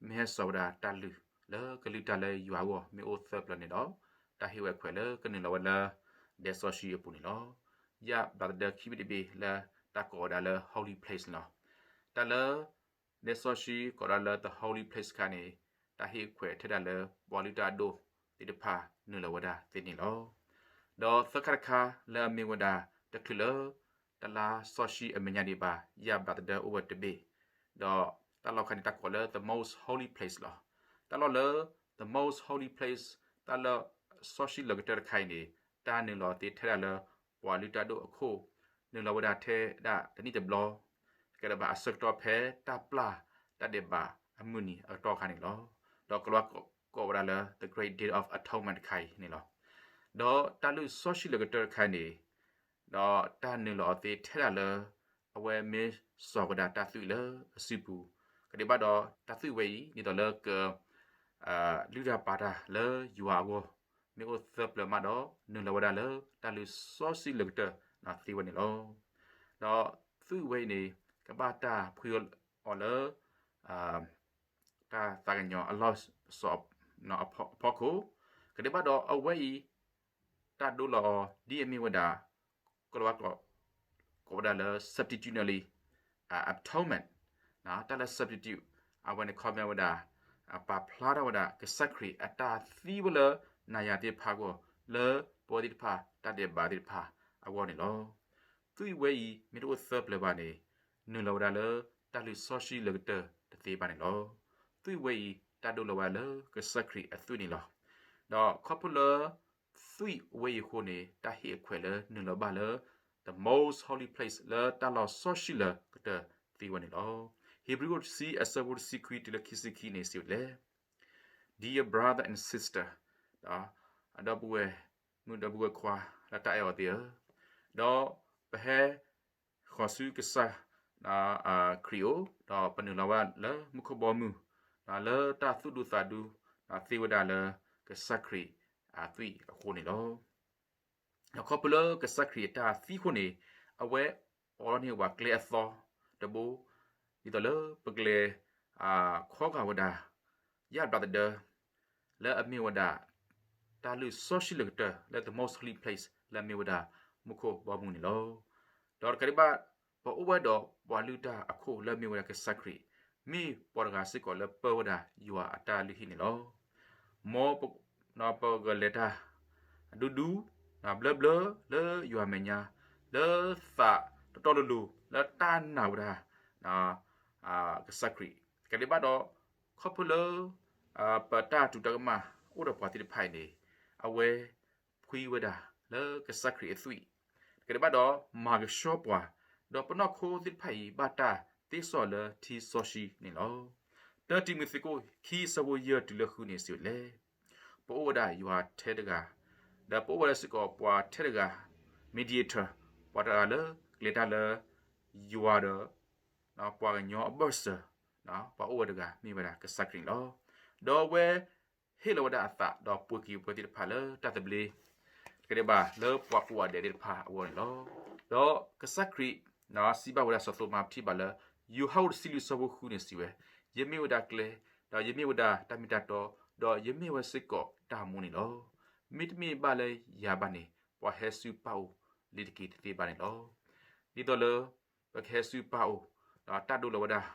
မ့ၢ်ဟဲစိာ်ဝဲဒၣ်တၢ်လုၢ် လၢကလုၢ်တၢ်လၢယွၤအဂီၢ် မ့ၢ်အိၣ်သၢပျၢၤန့ၣ်ဒီး တၢ်ဟ့ၣ်ဝဲအခွဲးလၢကနုာ်လီၤဝဲလၢ ဒဲစီဆှံအပူၤန့ၣ်လီၤ. ယၣ်ဘျးတဒၢခံဘ့ၣ်တဘ့ၣ်လၢတၢ်ကိးဝဲဒၣ်လၢ holy place န့ၣ်လီၤ. တၢ်လၢ ဒဲစီဆှံကိးဒၣ်လၢ the holy place တခါန့ၣ် တၢ်ဟ့ၣ်အခွဲးထဲဒၣ်လၢပှၤလုၢ်တၢ်အဒိၣ်သ့ၣ်တဖၣ်နုာ်လီၤဝဲဒၣ်သ့န့ၣ်လီၤ. ဒီးသၢခါတခါလၢအမ့ၢ်ဝဲဒၣ် တချုးလၢ တလါစီဆှံအမဲာ်ညါဒံးဘၣ် ယၣ်ဘျးတဒၢအိၣ်ဝဲတဘ့ၣ်, ဒီးတၢ်လီၢ်ခါန့ၣ် တၢ်ကိးလၢ the most holy place လီၤ. တၢ်လီၢ်လၢ the most holy place တၢ်လၢစီဆှံလၢာ်ကတၢၢ်တခါအံၤန့ၣ် တၢ်နုာ်လီၤသ့ထဲဒၣ်လၢ ပှၤလုၢ်တၢ်ဒိၣ်အခိၣ် နုာ်လီၤဝဲဒၣ်ထဲဒၣ်တနံၣ်တဘျီ ကဲဒၣ်ဘၣ်အဆၢကတီၢ်ဖဲတၢ်ပျၢ်တၢ်ဒဲးဘးအမုၢ်နံၤအကတီၢ်ခါန့ၣ်လီၤ. ဒီးကလၤကိးဝဲဒၣ်လၢ the great day of atonement တခါအံၤန့ၣ်လီၤ. ဒီးတၢ်လုၢ်စီဆှံလၢာ်ကတၢၢ်တခါအံၤန့ၣ် ဒီးတၢ်နုာ်လီၤအီၤသ့ထဲဒၣ်လၢ အဝဲမ့ၢ်စိာ်ဝဲဒၣ်တၢ်သွံၣ်လၢအစုပူၤ, ကဒံးဘၣ်ဒီးတၢ်သွံၣ်ဝဲအံၤ ဒ်သိးလၢက လုၢ်တၢ်ပာ်တၢ်လၢယွၤအဂီၢ် မ့ၢ်အိၣ်သၢပျၢၤမးဒီး နုာ်လီၤဝဲဒၣ်လၢတၢ်လုၢ်စီဆှံလၢာ်ကတၢၢ်သ့ဝဲန့ၣ်လီၤ. ဒီးသွံၣ်ဝဲအံၤန့ၣ် ကဘၣ်တၢ်ဖှံအီၤလၢ တၢ်သးကညီၤအလီၢ်စီၤအဖီခိၣ်, ကဒံးဘၣ်ဒီးအဝဲအံၤ တၢ်ဒိလီၤအီၤ ဒ်အမ့ၢ်ဝဲဒၣ် ကလၤဝါကျိာ် ကိးဝဲဒၣ်လၢ substitutionary atonement တၢ်လၢ substitute အဝဲန့ၣ် ခီပညီဝဲဒၣ် ပာ်ဖျါထီၣ်ဝဲဒၣ် ကစၢ်ခရံာ်အတၢ်သံဝဲလၢနၤယၤသ့ၣ်တဖၣ်အဂီၢ် လၢပဝဲသ့ၣ်တဖၣ်တၢ်ဒဲးဘးသ့ၣ်တဖၣ်အဂီၢ်န့ၣ်လီၤ. သွံၣ်ဝဲအံၤ မ့ၢ်တအိၣ်သၢပျၢၤဘၣ်န့ၣ် နုာ်လီၤဝဲဒၣ်လၢ တၢ်လုၢ်စီဆှံလၢာ်ကတၢၢ်တသ့ဘၣ်န့ၣ်လီၤ. သွံၣ်ဝဲအံၤ တၢ်ဒိလီၤဝဲဒၣ်လၢကစၢ်ခရံာ်အသွံၣ်န့ၣ်လီၤ. ဒီးခီဖျိလၢ သွံၣ်ဝဲအံၤအဃိန့ၣ် တၢ်ဟ့ၣ်အခွဲးလၢနုာ်လီၤဘၣ်လၢ the most holy place လၢတၢ်လီၢ်စီဆှံလၢကတၢၢ်သ့ဝဲန့ၣ်လီၤ. ဟ့ၣ်ဘြံၤအိၣ်တဆံအဆၢဖိတဆံခွံတုၤလၢခံဆံခံန့ၣ် စံးဝဲဒ်လဲၣ်, Dear brother and sister, ဒီပုၢ်ဝဲၢ်မုၣ်ဒီပုၢ်ဝဲၢ်ခွါ လၢတၢ်အဲၣ်အီၤသ့ၣ်ဧၢ, ဒီးပဟဲ ဃီၤဆူကစၢ်ခရံာ်အအိၣ်, ဒီးပနုာ်လီၤဝဲလၢမူခိၣ်ဘီမုၢ်, လၢတၢ်သူၣ်ဒူသးဒူ သ့ဝဲဒၣ်လၢကစၢ်ခရံာ်အသွံၣ်အဃိန့ၣ်လီၤ. ဒီးခီဖျိလၢကစၢ်ခရံာ်အတၢ်သံအဃိန့ၣ် အဝဲအိးထီၣ်န့ၢ်ဝဲကျဲအသီတဘိ, ဒ်သိးလၢပကလဲၤ ခီဂာ်ဝဲဒၣ် ယၣ်ဘျးသဒၢ လၢအမ့ၢ်ဝဲဒၣ် တၢ်လုၢ်စီဆှံလၢကတၢၢ် လၢ the most holy place လၢအမ့ၢ်ဝဲဒၣ် မူခိၣ်ဘီမုၢ်န့ၣ်လီၤ. ဒီးတကးဒံးဘၣ် ပအိၣ်ဝဲဒီးပှၤလုၢ်တၢ်အခိၣ်လၢအမ့ၢ်ဝဲဒၣ်ကစၢ်ခရံာ်, မ့ၢ်ပှၤတဂၤစ့ၢ်ကီးလၢပၢဝဲဒၣ်ယွၤအတၢ်လုၢ်ဟံၣ်န့ၣ်လီၤ. မ်ပကလဲၤတၢ် ဒူဒူ ဘျၢဘျၢလၢယွၤမဲာ်ညါ, လၢသးတီတီလိၤလိၤ လၢတၢ်နာ်ဝဲဒၣ် ကစၢ်ခရံာ်, တကးဒံးဘၣ်ဒီး ခီဖျိလၢ ပတၢ်တူၢ်တၢ်ကမၣ်အိၣ်ဒီးပှၤသ့ၣ်တဖၣ်အံၤန့ၣ် အဝဲဖှံဝဲဒၣ်လၢကစၢ်ခရံာ်အသွံၣ်, တကးဒံးဘၣ်ဒီး မၤကဆှီပှၤ, ဒီးပနီၢ်ခိသ့ၣ်တဖၣ်အံၤ ဘၣ်တၢ်သ့စီလၢထံစီဆှံန့ၣ်လီၤ. တၢတံၤမသ့းခိၣ်ခံ အဆၢဖိယဲၢ်တုၤလၢဃုန့ၣ် စံးဝဲဒ်လဲၣ်, ပအိၣ်ဝဲဒၣ်ယွၤထဲတဂၤ, ဒီးပအိၣ်ဝဲဒၣ်စ့ၢ်ကီးပှၤထဲတဂၤ mediator, ပှၤတဂၤလၢကလဲၤတၢ်လၢ ယွၤဒီး ပှၤကညီအဘၢၣ်စၢၤ, ပှၤအိၣ်ဝဲတဂၤ မ့ၢ်ဝဲဒၣ်ကစၢ်ခရံာ်န့ၣ်လီၤ. ဒီးအဝဲဟ့ၣ်လီၤဝဲဒၣ်အသး ဒီးပှ့ၤက့ၤပဝဲသ့ၣ်တဖၣ်လၢတၢ်သဘျ့, တကးဒံးဘၣ်လၢပှၤကိးဂၤဒဲးသ့ၣ်တဖၣ်အဂီၢ်န့ၣ်လီၤ. ဒီးကစၢ်ခရံာ် စံးဘၣ်ဝဲဒၣ်စီၤသိၤမါ ပထံၣ်ဘၣ်လၢ ယိၤဟၣ်အိၣ်တဆံလွံၢ် အဆၢဖိဃုန့ၣ် စံးဝဲ, ယမ့ၢ်ဝဲဒၣ်ကျဲ, ဒီးယမ့ၢ်ဝဲဒၣ်တၢ်မ့ၢ်တၢ်တီ, ဒီးယမ့ၢ်ဝဲစ့ၢ်ကီးတၢ်မူန့ၣ်လီၤ. မ့တမ့ၢ်ဘၣ်လၢယၤဘၣ်န့ၣ် ပှၤဟဲဆူပၢ်အိၣ်လံတက့ၢ်တသ့ဘၣ်န့ၣ်လီၤ. ဒ်သိးလၢ ပကဟဲဆူပၢ်အိၣ်, ဒီးတၢ်ဒိလီၤဝဲဒၣ်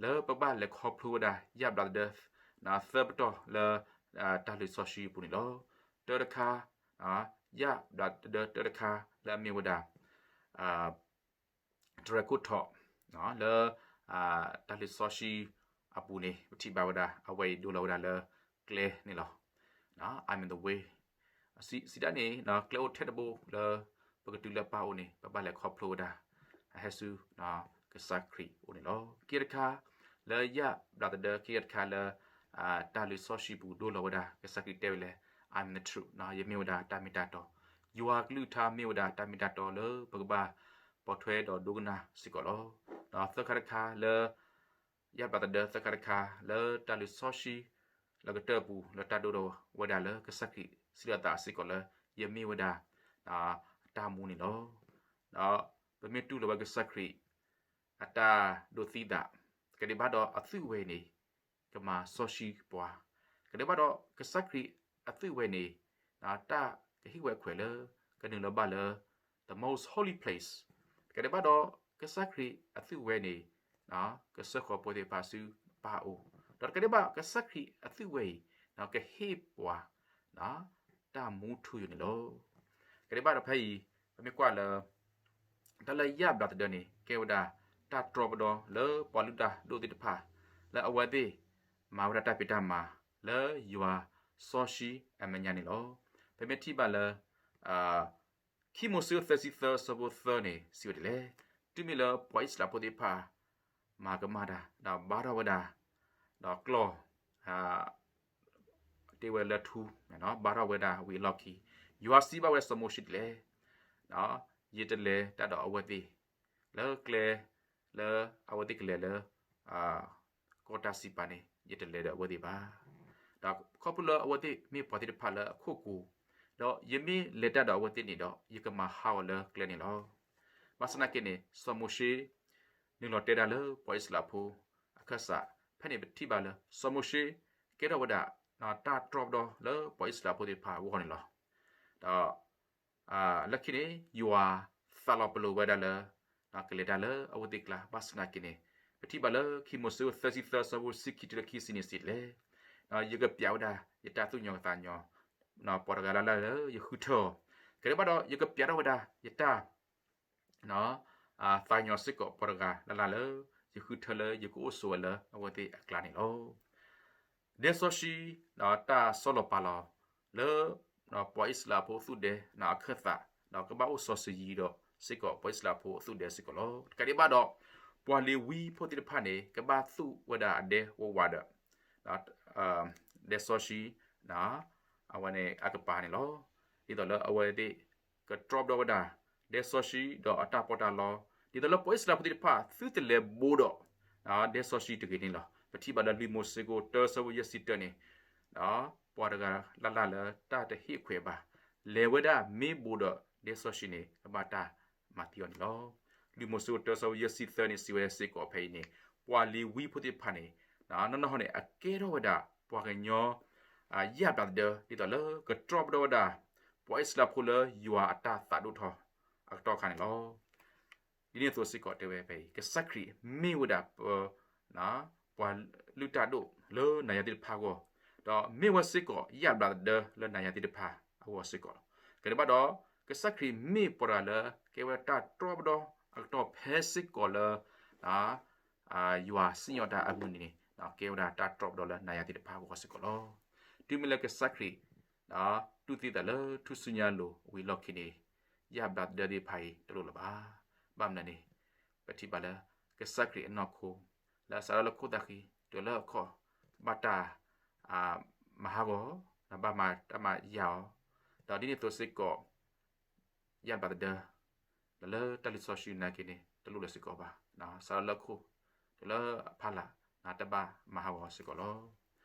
လၢပကဘၣ်လဲၤခီဖျိဝဲဒၣ် ယၣ်ဘျးသဒၢ သၢပတီၢ်လၢ တၢ်လုၢ်စီဆှံအပူၤန့ၣ်လီၤ. တၢတခါ, ယၣ်ဘျးသဒၢတၢတခါလၢအမ့ၢ်ဝဲဒၣ် တြဲၤခိၣ်ထီး လၢ တၢ်လုၢ်စီဆှံအပူၤန့ၣ် ပထံၣ်ဘၣ်ဝဲဒၣ် အဝဲအံၤဒိလီၤဝဲဒၣ်လၢကျဲန့ၣ်လီၤ. I'm the way. စံးဒ်န့ၣ် ကျဲအိၣ်ထဲတဘိလၢ ပကတုၤလၢပၢ်အိၣ်န့ၣ် ပဘၣ်လဲၤခီဖျိဝဲဒၣ် အဟဲဆူ ကစၢ်ခရံာ်အအိၣ်န့ၣ်လီၤ. ခံတခါ, လၢယၣ်ဘျးသဒၢ ခံတခါလၢ တၢ်လုၢ်စီဆှံပူၤဒိလီၤဝဲဒၣ် ကစၢ်ခရံာ်တဲဝဲလၢ I'm the truth, ယမ့ၢ်ဝဲဒၣ်တၢ်မ့ၢ်တၢ်တီ, ယွၤကလုၢ်ကထါမ့ၢ်ဝဲဒၣ်တၢ်မ့ၢ်တၢ်တီလၢပကဘၣ်ပိာ်ထွဲဒီးဒိကနၣ်စ့ၢ်ကီးလီၤ. ဒီးသၢခါတခါလၢ ယၣ်ဘျးသဒၢ သၢခါတခါ လၢတၢ်လုၢ်စီဆှံ လၢကတၢၢ်အပူၤ လၢတၢ်ဒိဒီးဝဲဒၣ်လၢကစၢ်ခရံာ်စံးလီၤသးစ့ၢ်ကီးလၢ ယမ့ၢ်ဝဲဒၣ် တၢ်မူန့ၣ်လီၤ. ဒီးပမ့ၢ်တူၢ်လိာ်ဝဲကစၢ်ခရံာ် အတၢ်ဒိသံသး, တကးဒံးဘၣ်ဒီးအသွံၣ်ဝဲအံၤန့ၣ် ကမၤစီဆှံပှၤ, တကးဒံးဘၣ်ဒီးကစၢ်ခရံာ်အသွံၣ်ဝဲန့ၣ် တၢ်ကဟ့ၣ်ဝဲအခွဲးလၢ ကနုာ်လီၤဘၣ်လၢ the most holy place, တကးဒံးဘၣ်ဒီးကစၢ်ခရံာ်အသွံၣ်ဝဲန့ၣ် ကစၢၢ်ဃီၤပဝဲသ့ၣ်တဖၣ်ဆူပၢ်အအိၣ်, ဒီးတကးဒံးဘၣ်ကစၢ်ခရံာ်အသွံၣ်ဝဲအံၤ ကဟ့ၣ်ပှၤ တၢ်မူထူယိာ်န့ၣ်လီၤ. တကးဒံးဘၣ်ဒီးဖဲအံၤ ပမ့ၢ်ကွၢ်လၢ တၢ်လၢယၣ်ဘျးသဒၢန့ၣ် ကဲဝဲဒၣ် တၢ်တြီပဒီလၢပှၤလုၢ်တၢ်ဒိၣ်သ့ၣ်တဖၣ် လၢအဝဲသ့ၣ် မၤဝဲဒၣ်တၢ်ဖံးတၢ်မၤ လၢယွၤစီဆှံအမဲာ်ညါန့ၣ်လီၤ. ပမ့ၢ်ထံၣ်ဘၣ်လၢ ခံမိၤၡ့သၢဆံသၢ အဆၢဖိသၢန့ၣ် စံးဝဲဒ်လဲၣ်, တုၤမ့ၢ်လၢပှၤအံၣ်စရ့လးဖိသ့ၣ်တဖၣ် မၤကမၣ်တၢ် ဒီးဘါထီၣ်ဝဲဒၣ် ဒီးကျီၢ် တ့ဝဲလၢထူ ဘါထီၣ်ဝဲဒၣ်ဝံၤအလီၢ်ခံ ယွၤစံးဘၣ်ဝဲစီၤမိၤၡ့ဒ်လဲၣ်, ယတလဲၤတၢ်ဒီးအဝဲသ့ၣ် လၢကျဲ လၢအဝဲသ့ၣ်ကလဲၤလၢ ကီၢ်တၢ်စံးပာ်န့ၣ် ယတလဲၤဒီးအဝဲသ့ၣ်ဘၣ်. ဒီးခီဖျိလၢအဝဲသ့ၣ်မ့ၢ်ပှၤသ့ၣ်တဖၣ်လၢအခိၣ်ကိၤ, ဒီးယမ့ၢ်လဲၤတၢ်ဒီးအဝဲသ့ၣ်န့ၣ်ဒီး ယကမၤဟးဂီၤလၢကျဲန့ၣ်လီၤ. ဘၣ်ဆၣ်သနာ်က့န့ၣ် စီၤမိၤၡ့ နုာ်လီၤတဲဒၣ်လၢပှၤအံၣ်စရ့လးဖိအခၢၣ်စး, ဖဲန့ၣ်ပထံၣ်ဘၣ်လၢ စီၤမိၤၡ့ ကဲထီၣ်ဝဲဒၣ် တၢ်တြီပဒီလၢပှၤအံၣ်စရ့လးဖိသ့ၣ်တဖၣ်အဂီၢ်န့ၣ်လီၤ. ဒီး လၢခံန့ၣ် ယွၤသးလီၤပလိာ်ဝဲဒၣ်လၢ ကလဲၤတၢ်လၢအဝဲသ့ၣ်ကျါ ဘၣ်ဆၣ်သနာ်က့န့ၣ် ပထံၣ်ဘၣ်လၢခံမိၤၡ့သၢဆံသၢ အဆၢဖိတဆံခံတုၤလၢခံဆံန့ၣ်စံးလဲၣ်, ယကပျးဝဲဒၣ်ယတၢ်သူၣ်ကညီၤသးကညီၤ ပှၤတဂၤလၢ်လၢ်လၢယဃုထၢအီၤ, တကးဒံးဘၣ်ဒီး ယကပျးထီၣ်ဝဲဒၣ်ယတၢ် သးကညီၤစ့ၢ်ကီးပှၤတဂၤလၢ်လၢ်လၢ ယဃုထၢလၢယကအိၣ်ဆိးဝဲလၢအဝဲသ့ၣ်အကျါန့ၣ်လီၤ. လံာ်စီဆှံ တၢ်ဆီလီၤပာ်လီၤလၢ ပှၤအံၣ်စရ့လးဖိအသူၣ်ဒဲအခၢၣ်သး, ဒီးကဘၣ်အိၣ်စီၤစယံၤဒီးစ့ၢ်ကီးပှၤအံၣ်စရ့လးဖိအသူၣ်ဒဲစ့ၢ်ကီးလီၤ. တကးဒံးဘၣ်ဒီး ပှၤလ့ၤဝံဖိသ့ၣ်တဖၣ်န့ၣ် ကဘၣ်သူၣ်ဝဲဒၣ်အဒဲဝးဝးဒီး ဒဲစီဆှံ အဝဲန့ၣ်အကပၤန့ၣ်လီၤ. ဒ်သိးလၢအဝဲသ့ၣ်ကတြီပဒီဝဲဒၣ် ဒဲစီဆှံဒီးအတၢ်ပီးတၢ်လီ, ဒ်သိးလၢပှၤအံၣ်စရ့လးဖိသ့ၣ်တဖၣ် သုတလဲၤဘိးဒီး ဒဲစီဆှံတဂ့ၤန့ၣ်လီၤ. ပထံၣ်ဘၣ်လၢလွံၢ်မိၤၡ့ခိၣ်တၢ ဆၢဖိယဲၢ်ဆံတၢန့ၣ်, ပှၤတဂၤလၢ်လၢ်လၢတၢ်တဟ့ၣ်ခွဲးဘၣ်, လဲၤဝဲဒၣ်မ့ၢ်ဘိးဒီးဒဲစီဆှံန့ၣ် ကဘၣ်တၢ်မၤသံအီၤန့ၣ်လီၤ. လွံၢ်မိၤၡ့ခိၣ်တၢ ဆၢဖိယဲၢ်ဆံသၢန့ၣ် စံးဝဲစ့ၢ်ကီးဖဲအံၤန့ၣ်, ပှၤလ့ၤဝံဖိသ့ၣ်တဖၣ်န့ၣ် နီၢ်နီၢ်န့ၣ် အကဲထီၣ်ဝဲဒၣ်ပှၤကညီ ယၣ်ဘျးသဒၢ ဒ်သိးလၢကတြီပဒီဝဲဒၣ် ပှၤအံၣ်စရ့လးဖိလၢယွၤအတၢ်သးဒိၣ်ထီၣ်အကတီၢ်အခါန့ၣ်လီၤ. ဒ်န့ၣ်အသိးစ့ၢ်ကီးတဲဝဲဖဲအံၤ ကစၢ်ခရံာ်မ့ၢ်ဝဲဒၣ်ပ ပှၤလုၢ်တၢ်ဒိၣ်လၢနၤယၤသ့ၣ်တဖၣ်အဂီၢ်, ဒီးမ့ၢ်ဝဲစ့ၢ်ကီးယၣ်ဘျးသဒၢလၢနၤယၤသ့ၣ်တဖၣ်အဂီၢ်စ့ၢ်ကီးလီၤ. ကဒဲးဘၣ်ဒီး ကစၢ်ခရံာ်မ့ၢ်ပှၤတဂၤလၢ ကဲဝဲတၢ်တြီပဒီအကတီၢ်ဖဲစ့ၢ်ကီးလၢ ယွၤစံၣ်ညီၣ်တၢ်အမုၢ်နံၤန့ၣ် ကဲဝဲဒၣ်တၢ်တြီပဒီလၢနၤယၤသ့ၣ်တဖၣ်အဂီၢ်စ့ၢ်ကီးလီၤ. တုၤမ့ၢ်လၢကစၢ်ခရံာ် တူၢ်သံသးလၢထူၣ်စုညါအလိၤဝံၤအလီၢ်ခံန့ၣ် ယၣ်ဘျးသဒၢသ့ၣ်တဖၣ်အံၤတလိၣ်လၢၤဘၣ်. ဘၣ်မနုၤန့ၣ် ပထံၣ်ဘၣ်လၢ ကစၢ်ခရံာ်အနီၢ်ခိ လၢအစးထီၣ်လၢခိၣ်သၣ်ဃံ တုၤလၢအခီၣ် ဘၣ်တၢ် မၤဟးဂီၤ ဒီးဘၣ်မၤတၢ်မၤယၤအီၤ, ဒီးဒ်န့ၣ်အသိးစ့ၢ်ကီး ယၣ်ဘျးသဒၢ လၢတၢ်လုၢ်စီဆှံနာ်က့န့ၣ် တလိၣ်လၢၤစ့ၢ်ကီးဘၣ်. စးထီၣ်လၢခိၣ် တုၤလၢအဖီလာ် တၢ်ဘၣ်မၤဟးဂီၤစ့ၢ်ကီးလီၤ.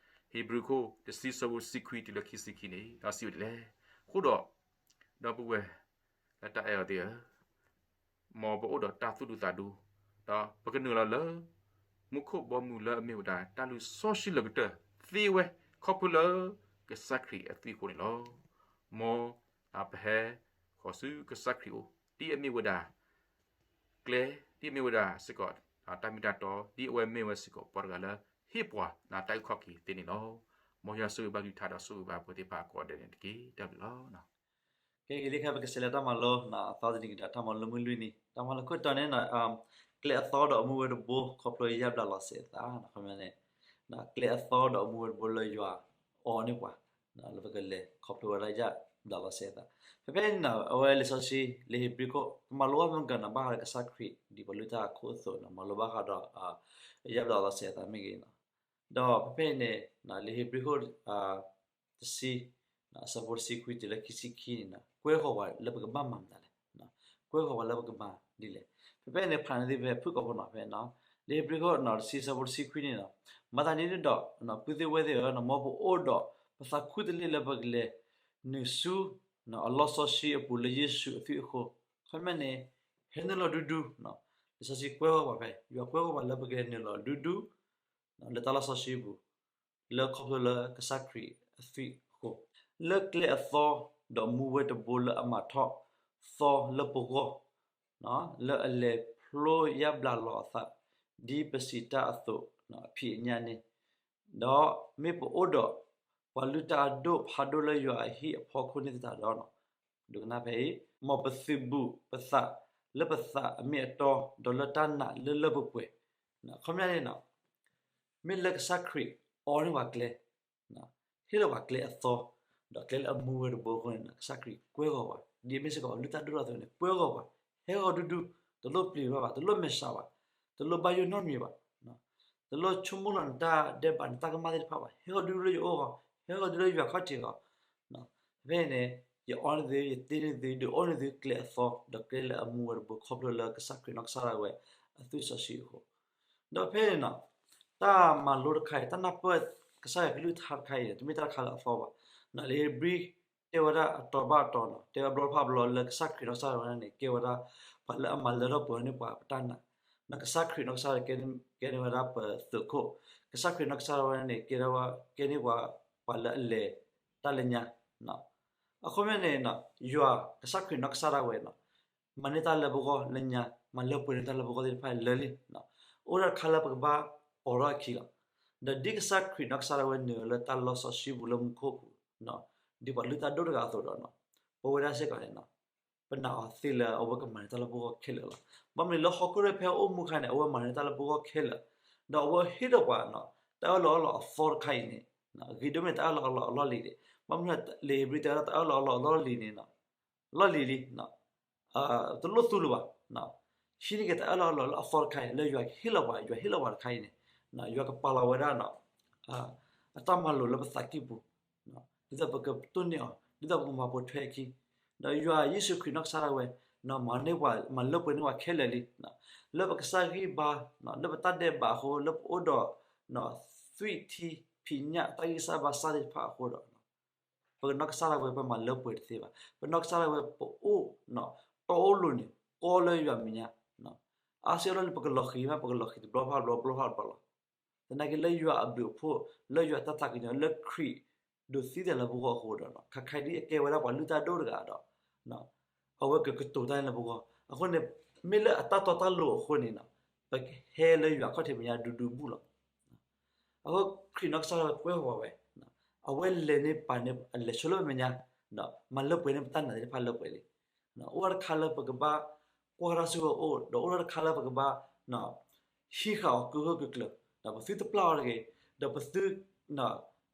ဟ့းဘြံၤခိၣ်တဆံ ဆၢဖိတဆံခွံတုၤလၢခံဆံခံန့ၣ် ဒီးစံးဝဲဒ်လဲၣ်, အဃိဒီး ဒီပုၢ်ဝဲၢ်လၢတၢ်အဲၣ်အီၤသ့ၣ်ဧၢ, မ်ပအိၣ်ဒီးတၢ်သူၣ်ဒူသးဒူ, ဒီးပကနုာ်လီၤလၢ မူခိၣ်ဘီမုၢ်လၢအမ့ၢ်ဝဲဒၣ်တၢ်လုၢ်စီဆှံလၢကတၢၢ်သ့ဝဲ ခီဖျိလၢကစၢ်ခရံာ်အသွံၣ်အဃိန့ၣ်လီၤ. မ်ပဟဲဃီၤဆူကစၢ်ခရံာ်အအိၣ် ဒ်အမ့ၢ်ဝဲဒၣ် ကျဲ ဒ်အမ့ၢ်ဝဲဒၣ်စ့ၢ်ကီး တၢ်မ့ၢ်တၢ်တီ ဒ်အဝဲမ့ၢ်ဝဲစ့ၢ်ကီး ပှၤတဂၤလၢဟ့ၣ်ပှၤတၢ်အုၣ်ခီၣ်က့ၤသ့န့ၣ်လီၤ. မ်ယွၤဆိၣ်ဂ့ၤဘၣ်ကလုၢ်ကထါဒီးဆိၣ်ဂ့ၤဘၣ်ပှၤသ့ၣ်တဖၣ်ကိးဂၤဒဲးန့ၣ်တက့ၢ်. တၢ်ဘျုးလီၤ. ကဲဂ့ၤလံခဲ ပကစးလဲၤတၢ်မၤလိ အသီတနံၤကဒီး တၢ်မၤလိမုၢ်လွံၢ်နံၤ တၢ်မၤလိခိၣ်တီန့ၣ် ကျဲအသီဒီးအမူဝဲတဘိ ခီဖျိယၣ်ဘျးလီၤစဲးအသး ခီပညီန့ၣ် ကျဲအသီဒီးအမူဝဲတဘိလၢယွၤအီန့ၢ်ပှၤ လၢပကလဲၤခီဖျိဝဲဒၣ်ယၣ်ဘျးလီၤစဲးအသး. ဖဲဖဲန့ၣ် အဝဲလံာ်စီဆှံ လံာ်ဧ့ၤဘြံၤခိၣ် ကမၤလိဘၣ်မ့ၢ်ကနီၤ ဘၣ်ဃးဒီးကစၢ်ခရံာ် ဒ်ပှၤလုၢ်တၢ်အခိၣ်အသိးန့ၣ် မၤလိဘၣ်ဃးဒီး ယၣ်ဘျးလီၤစဲးအသးမ့ၢ်ဂ့ၤန့ၣ် ဒီးဖဲဖဲအံၤန့ၣ် လံာ်ဧ့ၤဘြံၤခိၣ် တဆံ အဆၢဖိတဆံခွံတုၤလၢခံဆံခံန့ၣ် ကွဲဃီၤပှၤလၢပကဘၣ်မၤမနုၤလဲၣ်, ကွဲဃီၤပှၤလၢပကမၤဒ်လဲၣ်. ဖဲဖဲန့ၣ် ဖးန့ၢ်သ့ၣ်ဖဲဖုၣ်ကိာ်ဖိနီၤ ဖဲ လံာ်ဧ့ၤဘြံၤခိၣ် တဆံ အဆၢဖိတဆံခွံန့ၣ်လီၤ. မၤသးဒ်န့ၣ်ဒီး ပုၢ်သ့ၣ်ဝဲၢ်သ့ၣ်ဧၢ, မ်ပအိၣ်ဒီးပသးခူတလ့ၢ်လၢပကလဲၤ နုာ်ဆူ အလီၢ်စီဆှံအပူၤလၢယ့ၣ်ၡူးအသွံၣ်အဃိ, ခီပညီန့ၣ် ဟဲနုာ်လီၤဒူဒူ, လံာ်စီဆှံကွဲဃီၤပှၤဖဲ ယွၤကွဲဃီၤပှၤလၢပကလဲၤနုာ်လီၤဒူဒူ လၢတၢ်လီၢ်စီဆှံပူၤ လၢခီဖျိလၢကစၢ်ခရံာ်အသွံၣ်အဃိ, လၢကျဲအသီ ဒီးမူဝဲတဘိလၢအမၤထီၣ်သီလၢပဂီၢ် လၢအလဲၤဖျိယၣ်ဘျးလီၤအသး ဒ်ပစံးတၢ်အသိးအဖံးအညၣ်န့ၣ်, ဒီးမ့ၢ်ပအိၣ်ဒီး ပှၤလုၢ်တၢ်အဒိၣ်ဖးဒိၣ်လၢယွၤအဟံၣ်အဖီခိၣ်န့ၣ်သတးဒီး ဒိကနၣ်ဖဲအံၤ, မ်ပသုးဘူးပသးလၢပသးအမ့ၢ်အတီ ဒီးလၢတၢ်နာ်လၢလၢပှဲၤပှဲၤ, ခီပညီန့ၣ် မ့ၢ်လၢကစၢ်ခရံာ်အီန့ၢ်ပှၤကျဲ ဟ့ၣ်လီၤပှၤကျဲအသီ ဒီးကျဲလၢအမူဝဲတဘိအဃိန့ၣ် ကစၢ်ခရံာ်ကွဲဃီၤပှၤ ဒ်အမ့ၢ်စ့ၢ်ကီးလုၢ်တၢ်ဒိၣ်ထီၣ်အသိးန့ၣ် ကွဲဃီၤပှၤ ဟဲဃီၤဒူဒူ, တလိၣ်ပျံၤဘၣ်ဘၣ်, တလိၣ်မဲာ်ဆှးဘၣ်, တလိၣ်ဘၣ်ယိၣ်နီတမံၤဘၣ်, တလိၣ်ဆိကမိၣ်လီၤနတၢ်ဒဲးဘးနတၢ်ကမၣ်သ့ၣ်တဖၣ်ဘၣ်, ဟဲဃီၤဒူဒူလၢယအိၣ်ဃီ, ဟဲဃီၤဒူလၢယွၤခီၣ်ထံးဃီ ဖဲအံၤန့ၣ် ယအီန့ၢ်သု ယတ့န့ၢ်သု ဒုးအိၣ်န့ၢ်သုကျဲအသီ ဒီးကျဲလၢအမူဝဲတဘိ ခီဖျိလၢကစၢ်ခရံာ်နီၢ်ကစၢ်ဒၣ်ဝဲအသွံၣ်စီဆှံအဃိ, ဒီးဖဲန့ၣ်နီၤ တၢ်မၤလိတခါအံၤ တၢ်နၢ်ပၢၢ်ကစၢ်ယွၤကလုၢ်ကထါတခါအံၤ တမ့ၢ်တၢ်တခါလၢအသီဘၣ်, လံာ်ဧ့ၤဘြံၤတဲဝဲဒၣ်အတီၤဘၣ်အတီၤနီၤ တဲဝဲဘျီတဖၣ်ဘျီလၢကစၢ်ခရံာ်နီၢ်ကစၢ်ဒၣ်ဝဲန့ၣ် ကဲဝဲဒၣ် ပှၤလၢအမၤလၢထီၣ်ပှဲၤန့ၢ်ပှၤပတၢ်နာ်, ကစၢ်ခရံာ်နီၢ်ကစၢ်ဒၣ်ကဲန့ၢ်ဝဲဒၣ်ပသုးခိၣ်, ကစၢ်ခရံာ်နီၢ်ကစၢ်ဒၣ်ဝဲန့ၣ် ကဲဝဲ ကဲန့ၢ်ပှၤ ပှၤလၢအလဲၤတၢ်လၢညါ အခီပညီန့ၣ် ယွၤကစၢ်ခရံာ်နီၢ်ကစၢ်ဒၣ်ဝဲနီၤ မၤန့ၢ်တၢ်လၢပဂီၢ်လၢညါ, မၤလၢပှဲၤန့ၢ်တၢ်လၢပဂီၢ်သ့ၣ်တဖၣ်လၢာ်လံ, အိၣ်ဒၣ်တခါလၢပကဘၣ်ပိာ်ထီၣ်အခံလီၤ. ဒီးဒ်ကစၢ်ခရံာ်နီၢ်ကစၢ်ဒၣ်ဝဲနုာ်လၢတၢ်လီၢ်စီဆှံပူၤလၢမူခိၣ်ပူၤ, ဒ်ပှၤလုၢ်တၢ်ဒိၣ်တဂၤအသိးဒီး ပဝဲဒၣ်စ့ၢ်ကီးန့ၣ် ပနာ်အီၤသ့လၢအဝဲကမၤန့ၢ်တၢ်လၢပဂီၢ်ခဲလၢာ်လီၤ. ဘၣ်မနုၤလၢဟီၣ်ခိၣ်ဒီးဖဲအအိၣ်မူအခါန့ၣ် အဝဲမၤန့ၢ်တၢ်လၢပဂီၢ်ခဲလၢာ်, ဒီးအဝဲဟ့ၣ်ဒီးပှၤ တၢ်အၢၣ်လီၤအီလီၤအသီတခါအံၤန့ၣ် ဂ့ၤဒိၣ်မ့ၢ်တၢ်အၢၣ်လီၤအီလီၤအလီၢ်လံၤဒံး, ဘၣ်မနုၤလၢဟ့းဘြံၤတဲဝဲဒၣ်တၢ်အၢၣ်လီၤအီလီၤအလီၢ်လံၤန့ၣ် လီၢ်လံၤလံ, တလိၣ်သူလၢၤဘၣ်. ဟံးန့ၢ်က့ၤတၢ်အၢၣ်လီၤအီလီၤလၢအသီတခါအံၤ လၢယွၤဟ့ၣ်လီၤပှၤ ယွၤဟ့ၣ်လီၤပှၤတခါအံၤန့ၣ်, ယွၤကပာ်လီၤဝဲဒၣ် အတၢ်မၤလိာ်လၢပသးကံၢ်ပူၤ, ဒ်သိးပကတိၢ်န့ၢ်အီၤ ဒ်သိးပကမၤပိာ်ထွဲအခံ, ဒီးယွၤယ့ၣ်ၡူးခရံာ်နီၢ်ကစၢ်ဒၣ်ဝဲ မၤန့ၢ်ပှၤ မၤလၢပှဲၤန့ၢ်ပှၤခဲလၢာ်လံ, လၢပကစၢ်ဂံၢ်ဘါ လၢပတၢ်ဒဲးဘးအဃိ လၢပအိၣ်ဒီး သွံၣ်ထံဖံးညၣ်တၢ်ဂံၢ်စၢ်ဘါစၢ်သ့ၣ်တဖၣ်အဃိဒီး ပနီၢ်ကစၢ်ဒၣ်ဝဲ ပမၤလၢပှဲၤတသ့ဘၣ်. ပနီၢ်ကစၢ်ဒၣ်ဝဲ ပအိၣ် တီအိၣ်လိၤန့ၣ် ကီလၢယွၤမဲာ်ညါ, အါစုအါဘျီန့ၣ် ပကလီၤဃံၤမး ပကလီၤဃံၤတဘျီဖးဘျီ ဘျီဖးဘျီလီၤ. သနာ်က့လၢယွၤအဘျုးအဖှိၣ် လၢယွၤတၢ်သးကညီၤ လၢခရံာ်ဒိးသံသးလၢပဂီၢ်အဃိဒီး ခါခါဒ်အကဲဝဲဒၣ်ပှၤလုၢ်တၢ်ဒိၣ်တဂၤဒီး အဝဲကကတိၤတၢ်န့ၣ်လၢပဂီၢ်. အဃိန့ၣ် မ့ၢ်လၢအတၢ်တီတၢ်လိၤအဃိန့ၣ် ပကဟဲလၢယွၤခီၣ်ထံးမဲာ်ညါဒူဒူဘူၣ်လီၤ. အဃိခရံာ်နီၢ်ကစၢ်ဒၣ်ဝဲကွဲဃီၤဝဲ, အဝဲလဲၤန့ၢ်ပာ်န့ၢ် အလဲၤဆိလၢပမဲာ်ညါ, မၤလၢပှဲၤန့ၢ်ပတၢ်နာ်သ့ၣ်တဖၣ်လၢပှဲၤလံ. အိၣ်ဝဲတခါလၢပကဘၣ်ကွၢ်တၢ်စုကဝဲၤအိၣ် ဒီးအိၣ်ဝဲတခါလၢပကဘၣ် ဟံးဃာ်အီၤကဟုကကျၢၤ, ဒီးပသုတပျၢ်အီၤတဂ့ၤ, ဒီးပသု သး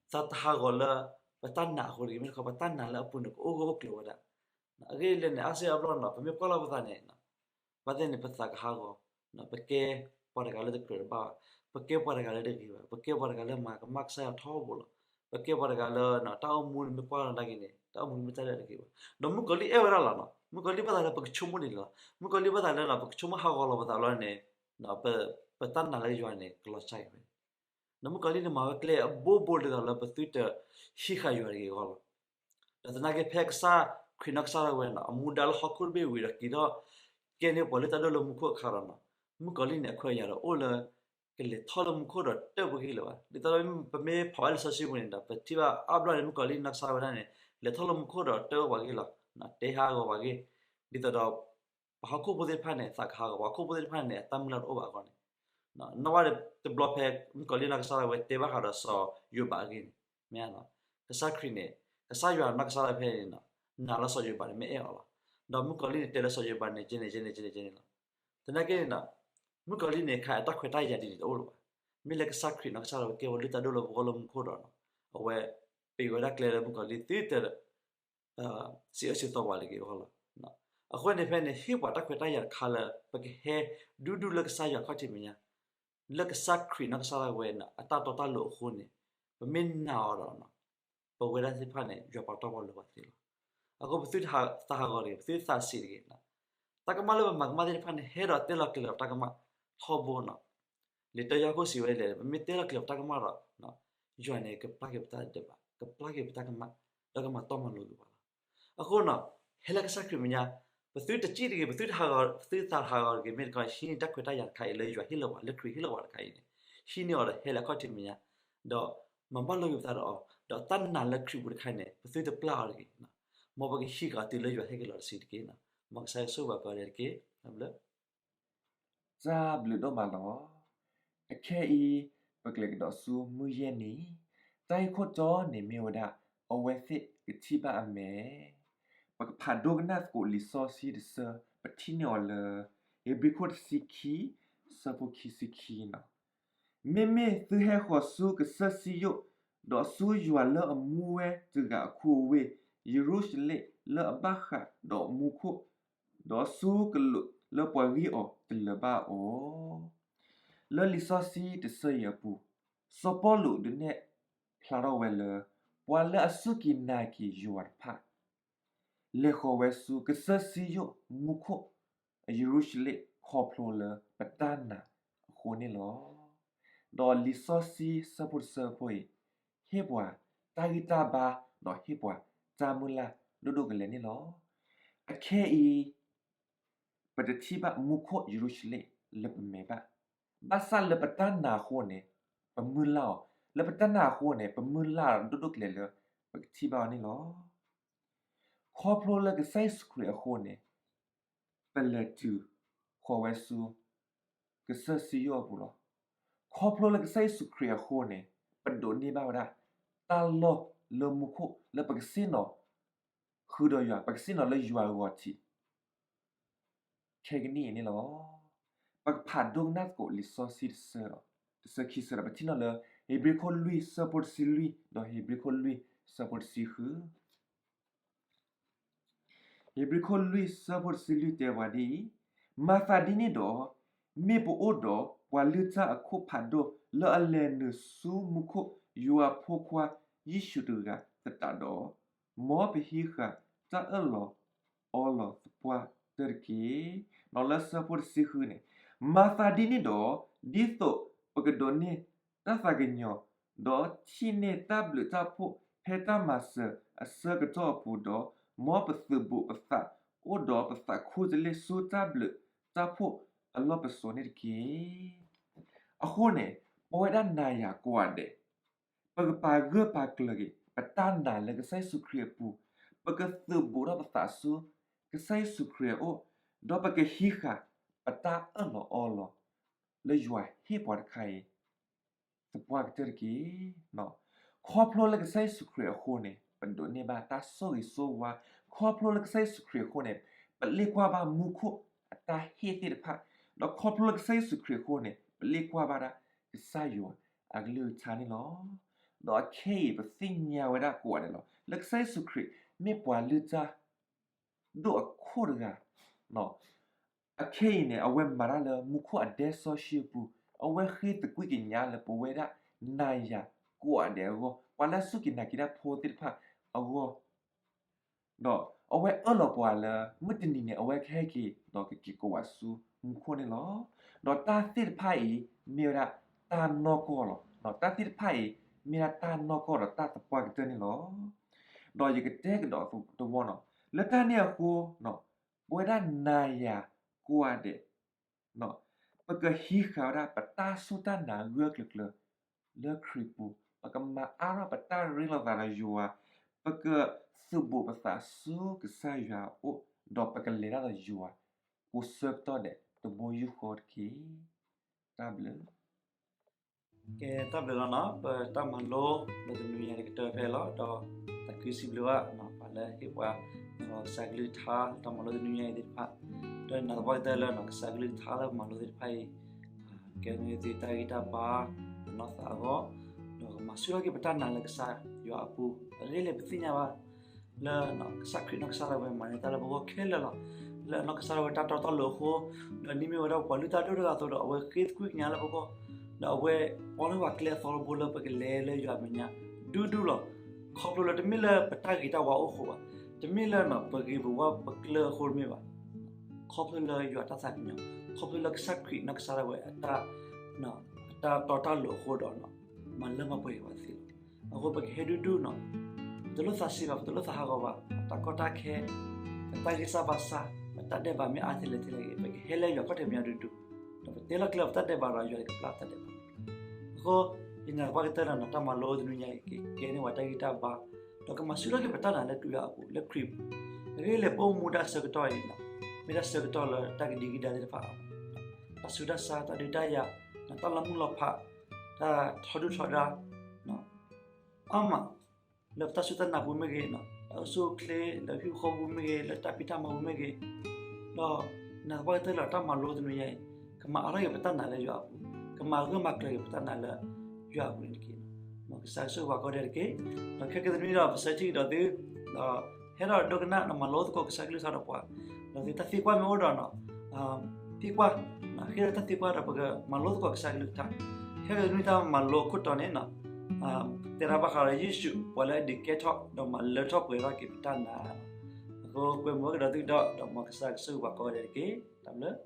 တဟးဂီၤလၢ ပတၢ်နာ်အဃိတဂ့ၤ, မ့ၢ်တခီပတၢ်နာ်လၢအပူၤန့ၣ် ကအိၣ်ဂၢၢ်အိၣ်ကျၢၤဝဲဒၣ်. အဂ့ၢ်လဲၣ်န့ၣ် အါစုအါဘျီန့ၣ် ပမ့ၢ်ကွၢ်လီၤပသးန့ၣ် ဘၣ်သ့ၣ်န့ၣ် ပသးကဟးဂီၤ, ပကဲပှၤတဂၤလၢတကြၢးတဘၣ်ဘၣ်, ပကဲပှၤတဂၤလၢတဂ့ၤဘၣ်, ပကဲပှၤတဂၤလၢမၤကမၣ်ကစၢ်ယွၤထီဘိလီၤ, ပကဲပှၤတဂၤလၢ တၢ်အိၣ်မူန့ၣ်မ့ၢ်ကွၢ်လီၤဒၣ်က့ၤန့ၣ် တၢ်အိၣ်မူမ့ၢ်တၢ်လၢတဂ့ၤဘၣ်. ဒီးမုၣ်ကီၤလံၢ်အဲၣ်ဝဲဒၣ်လီၤနီၤ, မုၣ်ကီၤလံၢ်ဘၣ်သးလၢပကဆိကမိၣ်ဒ်န့ၣ်လီၤ, မုၣ်ကီၤလံၢ်ဘၣ်သးလၢ ပကဆိကမိၣ်ဟးဂီၤလီၤပသးလီၤန့ၣ် ပတၢ်နာ်လၢယွၤန့ၣ် ကလီၤစှၤက့ၤဝဲ. ဒီးမုၣ်ကီၤလံၢ်န့ၣ်မၤဝဲကျဲအဘိဘိဒ်သိးလၢပသုတဟံးဃာ်ယွၤတဂ့ၤအဂီၢ်လီၤ. ဒီးသနာ်က့ဖဲကစၢ်ခရံာ်နီၢ်ကစၢ်ဒၣ်ဝဲန့ၣ် အမူဒါလၢဟီၣ်ခိၣ်တဘ့ၣ်ဝံၤဒီးက့ၤထီၣ် ကဲန့ၢ်ပှၤလုၢ်တၢ်ဒိၣ်လၢမူခိၣ်အခါဒီးနီၤ, မုၣ်ကီၤလံၢ်န့ၣ် အခွဲးအယာ်ဒီးအိၣ်လၢ ကလဲၤထီၣ်လၢမူခိၣ်ဒီးတၢၢ်ပှဲၤဂ့ၢ်လၢၤဘၣ်. ဒ်သိးပမ့ၢ်ဖးဝဲလံာ်စီဆှံပူၤန့ၣ်ဒီး ပထံၣ်ဘၣ်အါဘျီန့ၣ် မုၣ်ကီၤလံၢ်နီၢ်ကစၢ်ဒၣ်ဝဲဒၣ်န့ၣ် လဲၤထီၣ်လၢမူခိၣ်ဒီးတၢၢ်ပှဲၤဂ့ၢ်လီၤ, တဲဟးဂီၤပှၤဂ့ၢ်, ဒ်သိးဒီး ပှၤဟီၣ်ခိၣ်ဖိသ့ၣ်တဖၣ်န့ၣ် သးကဟးဂီၤ, ပှၤဟီၣ်ခိၣ်ဖိသ့ၣ်တဖၣ်န့ၣ် အတၢ်မုၢ်လၢ်တအိၣ်ဘၣ်အဂီၢ်န့ၣ်, နီၢ်ဝဲတဘျီဖဲ မုၣ်ကီၤလံၢ်နီၢ်ကစၢ်ဒၣ်ဝဲတဲဘၣ်ဃးဒီးစီၤယိၤဘးအဂ့ၢ်န့ၣ်, မ့ၢ် ကစၢ်ခရံာ်န့ၣ် ကစၢ်ယွၤနီၢ်ကစၢ်ဒၣ်ဖဲန့ၣ် နာ်လၢစီၤယိၤဘးန့ၣ်မ့ၢ်အဲၣ်အီၤလီၤ. ဒီးမုၣ်ကီၤလံၢ်န့ၣ်တဲလၢစီၤယိၤဘးန့ၣ် ကဲန့ၣ် ကဲန့ၣ် ကဲန့ၣ် ကဲန့ၣ်လီၤ. သနာ်က့န့ၣ် မုၣ်ကီၤလံၢ်န့ၣ် ခါအတၢ်ခွဲးတၢ်ယာ်ဒ်န့ၣ်တအိၣ်လၢၤဘၣ်. မ့ၢ်လၢကစၢ်ခရံာ်နီၢ်ကစၢ်ဒၣ်ဝဲကဲဝဲလုၢ်တၢ်ဒိၣ်လၢပဂီၢ်လၢမူခိၣ်ဒီး အဝဲပ့ၤဝဲဒၣ်ကျဲလၢမုၣ်ကီၤလံၢ်သုတ စံးအၢစံးသီပှၤလၢက့ၤအဂီၢ်လီၤ. အဃိန့ၣ်ဖဲန့ၣ် ဟ့ၣ်ပှၤတၢ်ခွဲးတၢ်ယာ်တခါလၢ ပကဟဲဒူဒူလၢကစၢ်ယွၤခီၣ်ထံးမဲာ်ညါ, လၢကစၢ်ခရံာ်နီၢ်ကစၢ်ဒၣ်ဝဲန့ၣ် အတၢ်တီတၢ်လိၤအဃိန့ၣ် ပမ့ၢ်နာ်အီၤဒီး ပဝဲဒၣ်သ့ၣ်တဖၣ်န့ၣ် ယွၤပာ်တီပာ်လိၤပှၤသ့လီၤ. အဃိပသုတသးဟးဂီၤတဂ့ၤ, ပသုတသးဆံးတဂ့ၤ, တၢ်ကမၣ်လၢပမၤကမၣ်သ့ၣ်တဖၣ်န့ၣ် ဟဲဒီးတဲလီၤကျဲၤလီၤပတၢ်ကမၣ်ထီဘိနီၤ. လံာ်တၢယၤကိာ်စံးဝဲလဲၣ်, ပမ့ၢ်တဲလီၤကျဲၤလီၤပတၢ်ကမၣ်ဒီး ယွၤန့ၣ် ကပျၢ်က့ၤပတၢ်ဒဲးဘး, ကပျၢ်က့ၤပတၢ်ကမၣ်, ဒီးကမၤတီမၤလိၤက့ၤပှၤလီၤ. အဃိနီၤ, ဟဲလၢကစၢ်ခရံာ်မဲာ်ညါ, ပသုတစံးတဂ့ၤ, ပသုတဟးဂီၤ, ပသုတသးဟးဂီၤတဂ့ၤ, မ့ၢ်တခီ ဟံးန့ၢ်တၢ်ခွဲးတၢ်ယာ်တခါအံၤလၢယွၤဟ့ၣ်လီၤပှၤ, လၢခရံာ်ဟ့ၣ်လီၤပှၤတခါအံၤန့ၣ်, ဟံးန့ၢ်အီၤဒီးဟဲလၢအခီၣ်ထံးမဲာ်ညါ, ဒီးမၤဘၣ်လိာ်က့ၤပသးဒီးအီၤ, ဒီးတၢ်နာ်လၢခရံာ်ပူၤတခါအံၤန့ၣ် ပသုတပျၢ်အီၤတဂ့ၤ. မ်ပကဟံးဃာ်တုၤလၢယွၤဟဲက့ၤလီၤတဆံးတက့ၢ်. မ်ကစၢ်ယွၤဆိၣ်ဂ့ၤပှၤကိးဂၤဒဲးတက့ၢ်. တၢ်ဘျုး တၢ်ဘျုးဒိၣ်မးလီၤ. အခဲအံၤ ပကလဲၤကဒီးဆူမုၢ်ယဲၢ်နံၤ, တၢ်ဂ့ၢ်ခိၣ်တီန့ၣ်မ့ၢ်ဝဲဒၣ် အဝဲသ့ၣ်ကထံၣ်ဘၣ်အမဲာ်. ပကဖးဒိကနၣ်သကိးလံာ်စီဆှံတဆၢ, ပထံၣ်န့ၢ်အီၤလၢ ဧ့ၤဘြံၤခိၣ်တဆံခံ, ဆၢဖိခံဆံခံနီၤ. မ့မ့ၢ်သုဟဲဃီၤဆူကစၢၢ်စံယိၣ်, ဒီးဆူယွၤလၢအမူဝဲတဂၤအခူအဝ့ၢ်, ယရူၤၡလ့ၣ်လၢအဘၣ်ဃးဒီးမူခိၣ်, ဒီးဆူကလိာ်လၢပှၤဂံၢ်အီၤတလၢၤဘၣ်အီၤ. လၢလံာ်စီဆှံတဆၢအံၤအပူၤ, စီၤပီလူးဒုးနဲၣ်ဖျါထီၣ်ဝဲလၢ ပှၤလၢအစူၢ်က့ၤနာ်က့ၤယွၤတဖၣ် လဲၤဃီၤဝဲဆူကစၢၢ်စံယိၣ်မူခိၣ် ယရူၤၡလ့ၣ် ခီဖျိလၢပတၢ်နာ်အဃိန့ၣ်လီၤ. ဒီးလံာ်စီဆှံဆၢဖိတဆၢဖိအံၤ ဟ့ၣ်ပှၤတၢ်ဂံၢ်တၢ်ဘါ ဒီးဟ့ၣ်ပှၤတၢ်မုၢ်လၢ်ဒိၣ်ဒိၣ်ကလဲာ်န့ၣ်လီၤ. အခဲအံၤ ပတထံၣ်ဘၣ်မူခိၣ်ယရူၤၡလ့ၣ်လၢပမဲာ်ဘၣ်. ဘၣ်ဆၣ်လၢပတၢ်နာ်အဃိန့ၣ် ပမုၢ်လၢ်အီၤ, လၢပတၢ်နာ်အဃိန့ၣ် ပမုၢ်လၢ်အီၤဒိၣ်ဒိၣ်ကလဲာ်လၢ ပကထံၣ်ဘၣ်အီၤန့ၣ်လီၤ. ခီဖျိလၢကစၢ်ယ့ၣ်ၡူးခရံာ်အဃိန့ၣ် ပလဲၤတုၤဃီၤဝဲဆူ ကစၢၢ်စံယိၣ်အပူၤလီၤ. ခီဖျိလၢကစၢ်ယ့ၣ်ၡူးခရံာ်အဃိန့ၣ် ပဒိးန့ၢ်ဘၣ်ဝဲဒၣ် တၢ်လီၢ်လၢမူခိၣ်လၢပကဆ့ၣ်နီၤ ဃုာ်ဒီးယွၤ, ပကဆ့ၣ်နီၤလၢယွၤအဂီၤထံး ခဲကနံၣ်အံၤန့ၣ်လီၤ. ပကဖးဒိကနၣ်သကိးလံာ်စီဆှံတဆၢ, တဆၢခံဆၢဒီး ပထံၣ်န့ၢ်လၢ ဧ့ၤဘြံၤခိၣ်လွံၢ် ဆၢဖိတဆံလွံၢ် ဒီးဧ့ၤဘြံၤခိၣ်လွံၢ် ဆၢဖိတဆံဃု, ဧ့ၤဘြံၤခိၣ်လွံၢ်ဆၢဖိတဆံလွံၢ်တဲပှၤဒ်အံၤ, မၤသးဒ်န့ၣ်ဒီး, မ့ၢ်ပအိၣ်ဒီးပှၤလုၢ်တၢ်အခိၣ်ဖးဒိၣ်လၢအလဲၤနုာ်ဆူမူခိၣ်ယွၤအဖိခွါယ့ၣ်ၡူးတဂၤသတးဒီး, မ်ပဟံးဃာ်တၢ်အၢၣ်လီၤအီလီၤသပှၢ်တၢၢ်တက့ၢ်. ဒီးလၢဆၢဖိတဆံဃုန့ၣ်, မၤသးဒ်န့ၣ်ဒီး, ဒ်သိးပကဒိးန့ၢ်တၢ်သးကညီၤ, ဒီးထံၣ်န့ၢ်တၢ်ဘျုးတၢ်ဖှိၣ်ဖဲတၢ်မၤစၢၤအဆၢကတီၢ်အပူၤဒီး, မ်ပသုးဘူးပသးအိၣ်ဒီးပသးခူတလ့ၢ်ဆူတၢ်ဘျုးတၢ်ဖှိၣ်အလီၢ်ပစိာ်န့ၣ်တက့ၢ်. အဃိန့ၣ်, ပဝဲဒၣ်နၤယၤကိးဂၤဒဲး ပကပာ်ဂၢၢ်ပာ်ကျၢၤက့ၤ ပတၢ်နာ်လၢကစၢ်ယ့ၣ်ၡူးခရံာ်အပူၤ, ပကသုးဘူးထီၣ်ပသးဆူကစၢ်ယ့ၣ်ၡူးခရံာ်အအိၣ်, ဒီးပကဟံးဃာ်ပတၢ်အၢၣ်လီၤအီလီၤ လၢယွၤဟ့ၣ်ပှၤတခါအံၤ သပှၢ်ကတၢၢ်တက့ၢ်. ခီဖျိလၢကစၢ်ယ့ၣ်ၡူးခရံာ်အဃိန့ၣ် ပဒိးန့ၢ်ဘၣ်တၢ်ဆိၣ်ဂ့ၤဆိၣ်ဝါ, ခီဖျိလၢကစၢ်ယ့ၣ်ၡူးခရံာ်အဃိန့ၣ် ပလ့ၣ်ကွၢ်ဘၣ်မူခိၣ်အတၢ်ဟ့ၣ်သ့ၣ်တဖၣ်, ဒီးခီဖျိလၢကစၢ်ယ့ၣ်ၡူးခရံာ်အဃိန့ၣ် ပလ့ၣ်ကွၢ်ဘၣ်ဒၣ်ကစၢ်ယွၤအကလုၢ်ကထါန့ၣ်လီၤ. ဒီးအခဲအံၤပသ့ၣ်ညါဝဲဒၣ်ကိးဂၤဒဲးလီၤ, လၢကစၢ်ယ့ၣ်ၡူးခရံာ် မ့ၢ်ပှၤလုၢ်တၢ် ဒိၣ်အခိၣ်တဂၤ, အခဲအံၤန့ၣ် အဝဲမၤတၢ်လၢမူခိၣ်အဒဲစီဆှံအပူၤ, အဝဲဃ့သကွံၢ်ကညးလၢပဝဲဒၣ်နၤယၤကိးဂၤဒဲးအဂီၢ်, ပှၤလၢအစူၢ်က့ၤနာ်က့ၤတၢ်ဖိသ့ၣ်တဖၣ်အဂီၢ်, ဒီးအဝဲအၢၣ်လီၤပှၤလၢ မုၢ်တနံၤန့ၣ် အဝဲကဟဲက့ၤ ဒီးကက့ၤကိးဝဲဆူမူခိၣ်န့ၣ်လီၤ. ဒီးတၢ်သ့ၣ်တဖၣ်အံၤ မ့ၢ်ဝဲဒၣ်တၢ်နီၢ်ကီၢ်လီၤ. တၢ်သ့ၣ်တဖၣ်အံၤ မ့ၢ်ဒၣ်တၢ်နီၢ်ကီၢ်ဒီးတၢ်သပှၢ်ကတၢၢ်န့ၣ်လီၤ. ဒီးယကတဲကဒီးတဝီနီၤ, လၢတၢ်န့ၣ်အဃိ ပဝဲဒၣ်နၤယၤကိးဂၤဒဲး ပကဟံးဃာ်ဝဲဒၣ်ပတၢ်စူၢ်တၢ်နာ်ဂၢၢ်ကျၢၤကျၢၤလၢခရံာ်ပူၤ, ပကမၤအါထီၣ်ပတၢ်ရ့လိာ်သးဒီးယွၤ, ပကသုးဘူးပသးဆူကစၢ်ယွၤအအိၣ်, ဒီးပကလဲၤတၢ်ဒီးယွၤ ကိးဆၢကတီၢ်ဒဲးတဘိယူၢ်ဃီတက့ၢ်. တၢ်ဘျုး ကဲ တၢ်ဘျုးလီၤနီၤ, ပတၢ်မၤလိလၢတနွံညါအံၤကတၢၢ်ဖဲလီၤ, ဒီးသးခုစံးဘျုးဘၣ် ပှၤလၢဟ့ၣ်ပှၤ ကစၢ်ကလုၢ်ကထါ တၢ်မၤလိတနွံညါအံၤသ့ၣ်တဖၣ်, ဒီးနာ်သပှၢ်ကတၢၢ်လၢ ကစၢ်ကလုၢ်ကထါလၢပမၤလိသ့ၣ်တဖၣ်အံၤ ကဲန့ၣ်သုတၢ်ဂံၢ်တၢ်ဘါ ပနီၢ်သးအဂီၢ်, ဒီးကမၤဆူၣ်ထီၣ်က့ၤပတၢ်နာ်လၢကစၢ်ယွၤအပူၤ, အဂ့ၢ်လၢပသ့ၣ်ညါဘၣ် လၢကစၢ်ခရံာ်နီၢ်ကစၢ်ဒၣ်ဝဲမၤန့ၢ်တၢ်လၢပဂီၢ်ခဲလၢာ်လီၤ. လၢနီၢ်ကစၢ်ဒၣ်ဝဲတၢ်တီတၢ်လိၤအဃိ, ဒီးန့ၣ်မ့ၢ်ဝဲဒၣ်ပှၤလုၢ်တၢ်ဒိၣ်တဂၤအသိးဒီး အဝဲဃ့သကွံၢ်ကညးလၢပဂီၢ်, ဒီးအဝဲအီလၢပှၤကျဲအသီတဘိလၢပကလဲၤလၢယွၤမဲာ်ညါ ဒူဒူလီၤ. ခီဖျိလၢတမ့ၢ်လၢပတၢ်ဂ့ၤတၢ်ဝါအိၣ်အဃိဘၣ်, တမ့ၢ်လၢပဂ့ၤပဝါပကျၢၤအဃိတမ့ၢ်ဘၣ်, ခီဖျိလၢယွၤတၢ်သးကညီၤ, ခီဖျိလၢကစၢ်ခရံာ်နီၢ်ကစၢ်ဒၣ်ဝဲ အတၢ်တီတၢ်လိၤအဃိဒီး မၤလၢမၤပှဲၤက့ၤပှၤသ့လီၤ. အဃိပကဟဲဒူဒူနီၤ, ပတလိၣ်သးဆံးဘၣ်, ပတလိၣ်သးဟးဂီၤဘၣ်, ပတၢ်ကီတၢ်ခဲ, ပတၢ်ဂံၢ်စၢ်ဘါစၢ်, ပတၢ်ဒဲးဘးမ့ၢ်အါထဲလဲၣ်ထဲလဲၣ်ဂ့ၤ, ပကဟဲလၢယွၤခီၣ်ထံးမဲာ်ညါဒူဒူ, ဒီးပတဲလီၤကျဲပတၢ်ဒဲးဘးဒီးယွၤတကပျၢ်ပတၢ်ဒဲးဘး. အဃိ ယနာ်သပှၢ်ကတၢၢ်လၢ တၢ်မၤလိတနွံညါအံၤ ကကဲန့ၢ်ပှၤတၢ်ဂံၢ်တၢ်ဘါ, ဒီးကမၤဆူၣ်ထီၣ်က့ၤပတၢ်နာ်လၢကစၢ်ယွၤအပူၤ လၢခရံာ်ပူၤ, အဂ့ၢ်လၢပအိၣ်မူဒၣ်ဆၢကတီၢ်အံၤ, မ့ၢ်ဒၣ်ဆၢကတီၢ်လၢတၢ်ကဒံကဒါသ့ၣ်တဖၣ်, တၢ်ဆူးတၢ်ဆါ, တၢ်ဒုးတၢ်ယၤ, တၢ်လီၤမုၢ်လီၤဖး, တၢ်ထီဒုၣ်ထီဒါ အါမး, လၢပတၢ်စူၢ်တၢ်နာ်ပူၤမ့ၢ်ဂ့ၤ, တၢ်အိၣ်ဆူၣ်အိၣ်ချ့လၢဟံၣ်ဃီပူၤမ့ၢ်ဂ့ၤ, လၢတၢ်ဖံးတၢ်မၤပူၤမ့ၢ်ဂ့ၤ, ဒီးနာ်သပှၢ်ကတၢၢ်လၢတၢ်မၤလိတနွံညါအံၤ, ကမၤအါထီၣ်က့ၤပတၢ်နာ်လၢယွၤအပူၤ, ကမၤဂၢၢ်မၤကျၢၤက့ၤပတၢ်နာ်လၢယွၤအပူၤန့ၣ်တက့ၢ်. မ်ကစၢ်ကဆိၣ်ဂ့ၤပှၤကိးဂၤဒဲးတက့ၢ်. ဒီးခဲကနံၣ်အံၤဒီး ပဆၢထံၣ်ကဒီးသု ဒီးဟဲထီၣ်ဒိကနၣ်ဒီးမၤလိသကိးကစၢ်ကလုၢ်ကထါဒီးပှၤ, ဒီးသုတၢ်သံကွၢ်မ့ၢ်အိၣ်ဒီး သံကွၢ်, ဃ့ဒီးတၢ်သံကွၢ်ဒီးပကမၤလိသကိးကစၢ်ကလုၢ်ကထါ. ခဲကနံၣ်အံၤတၢ်မၤလိအခိၣ်တီန့ၣ် တဲဒၣ်ဘၣ်ဃးဒီးယ့ၣ်ၡူး ပှၤလၢအဒုးကဲထီၣ် ဒီးမၤလၢထီၣ်ပှဲၤထီၣ်က့ၤပတၢ်နာ်. အဃိကွဲမုာ်ကဒီးသုဒီး ဒီးမ်ကစၢ်ကဆိၣ်ဂ့ၤပှၤကိးဂၤဒဲးတက့ၢ်. တၢ်ဘျုး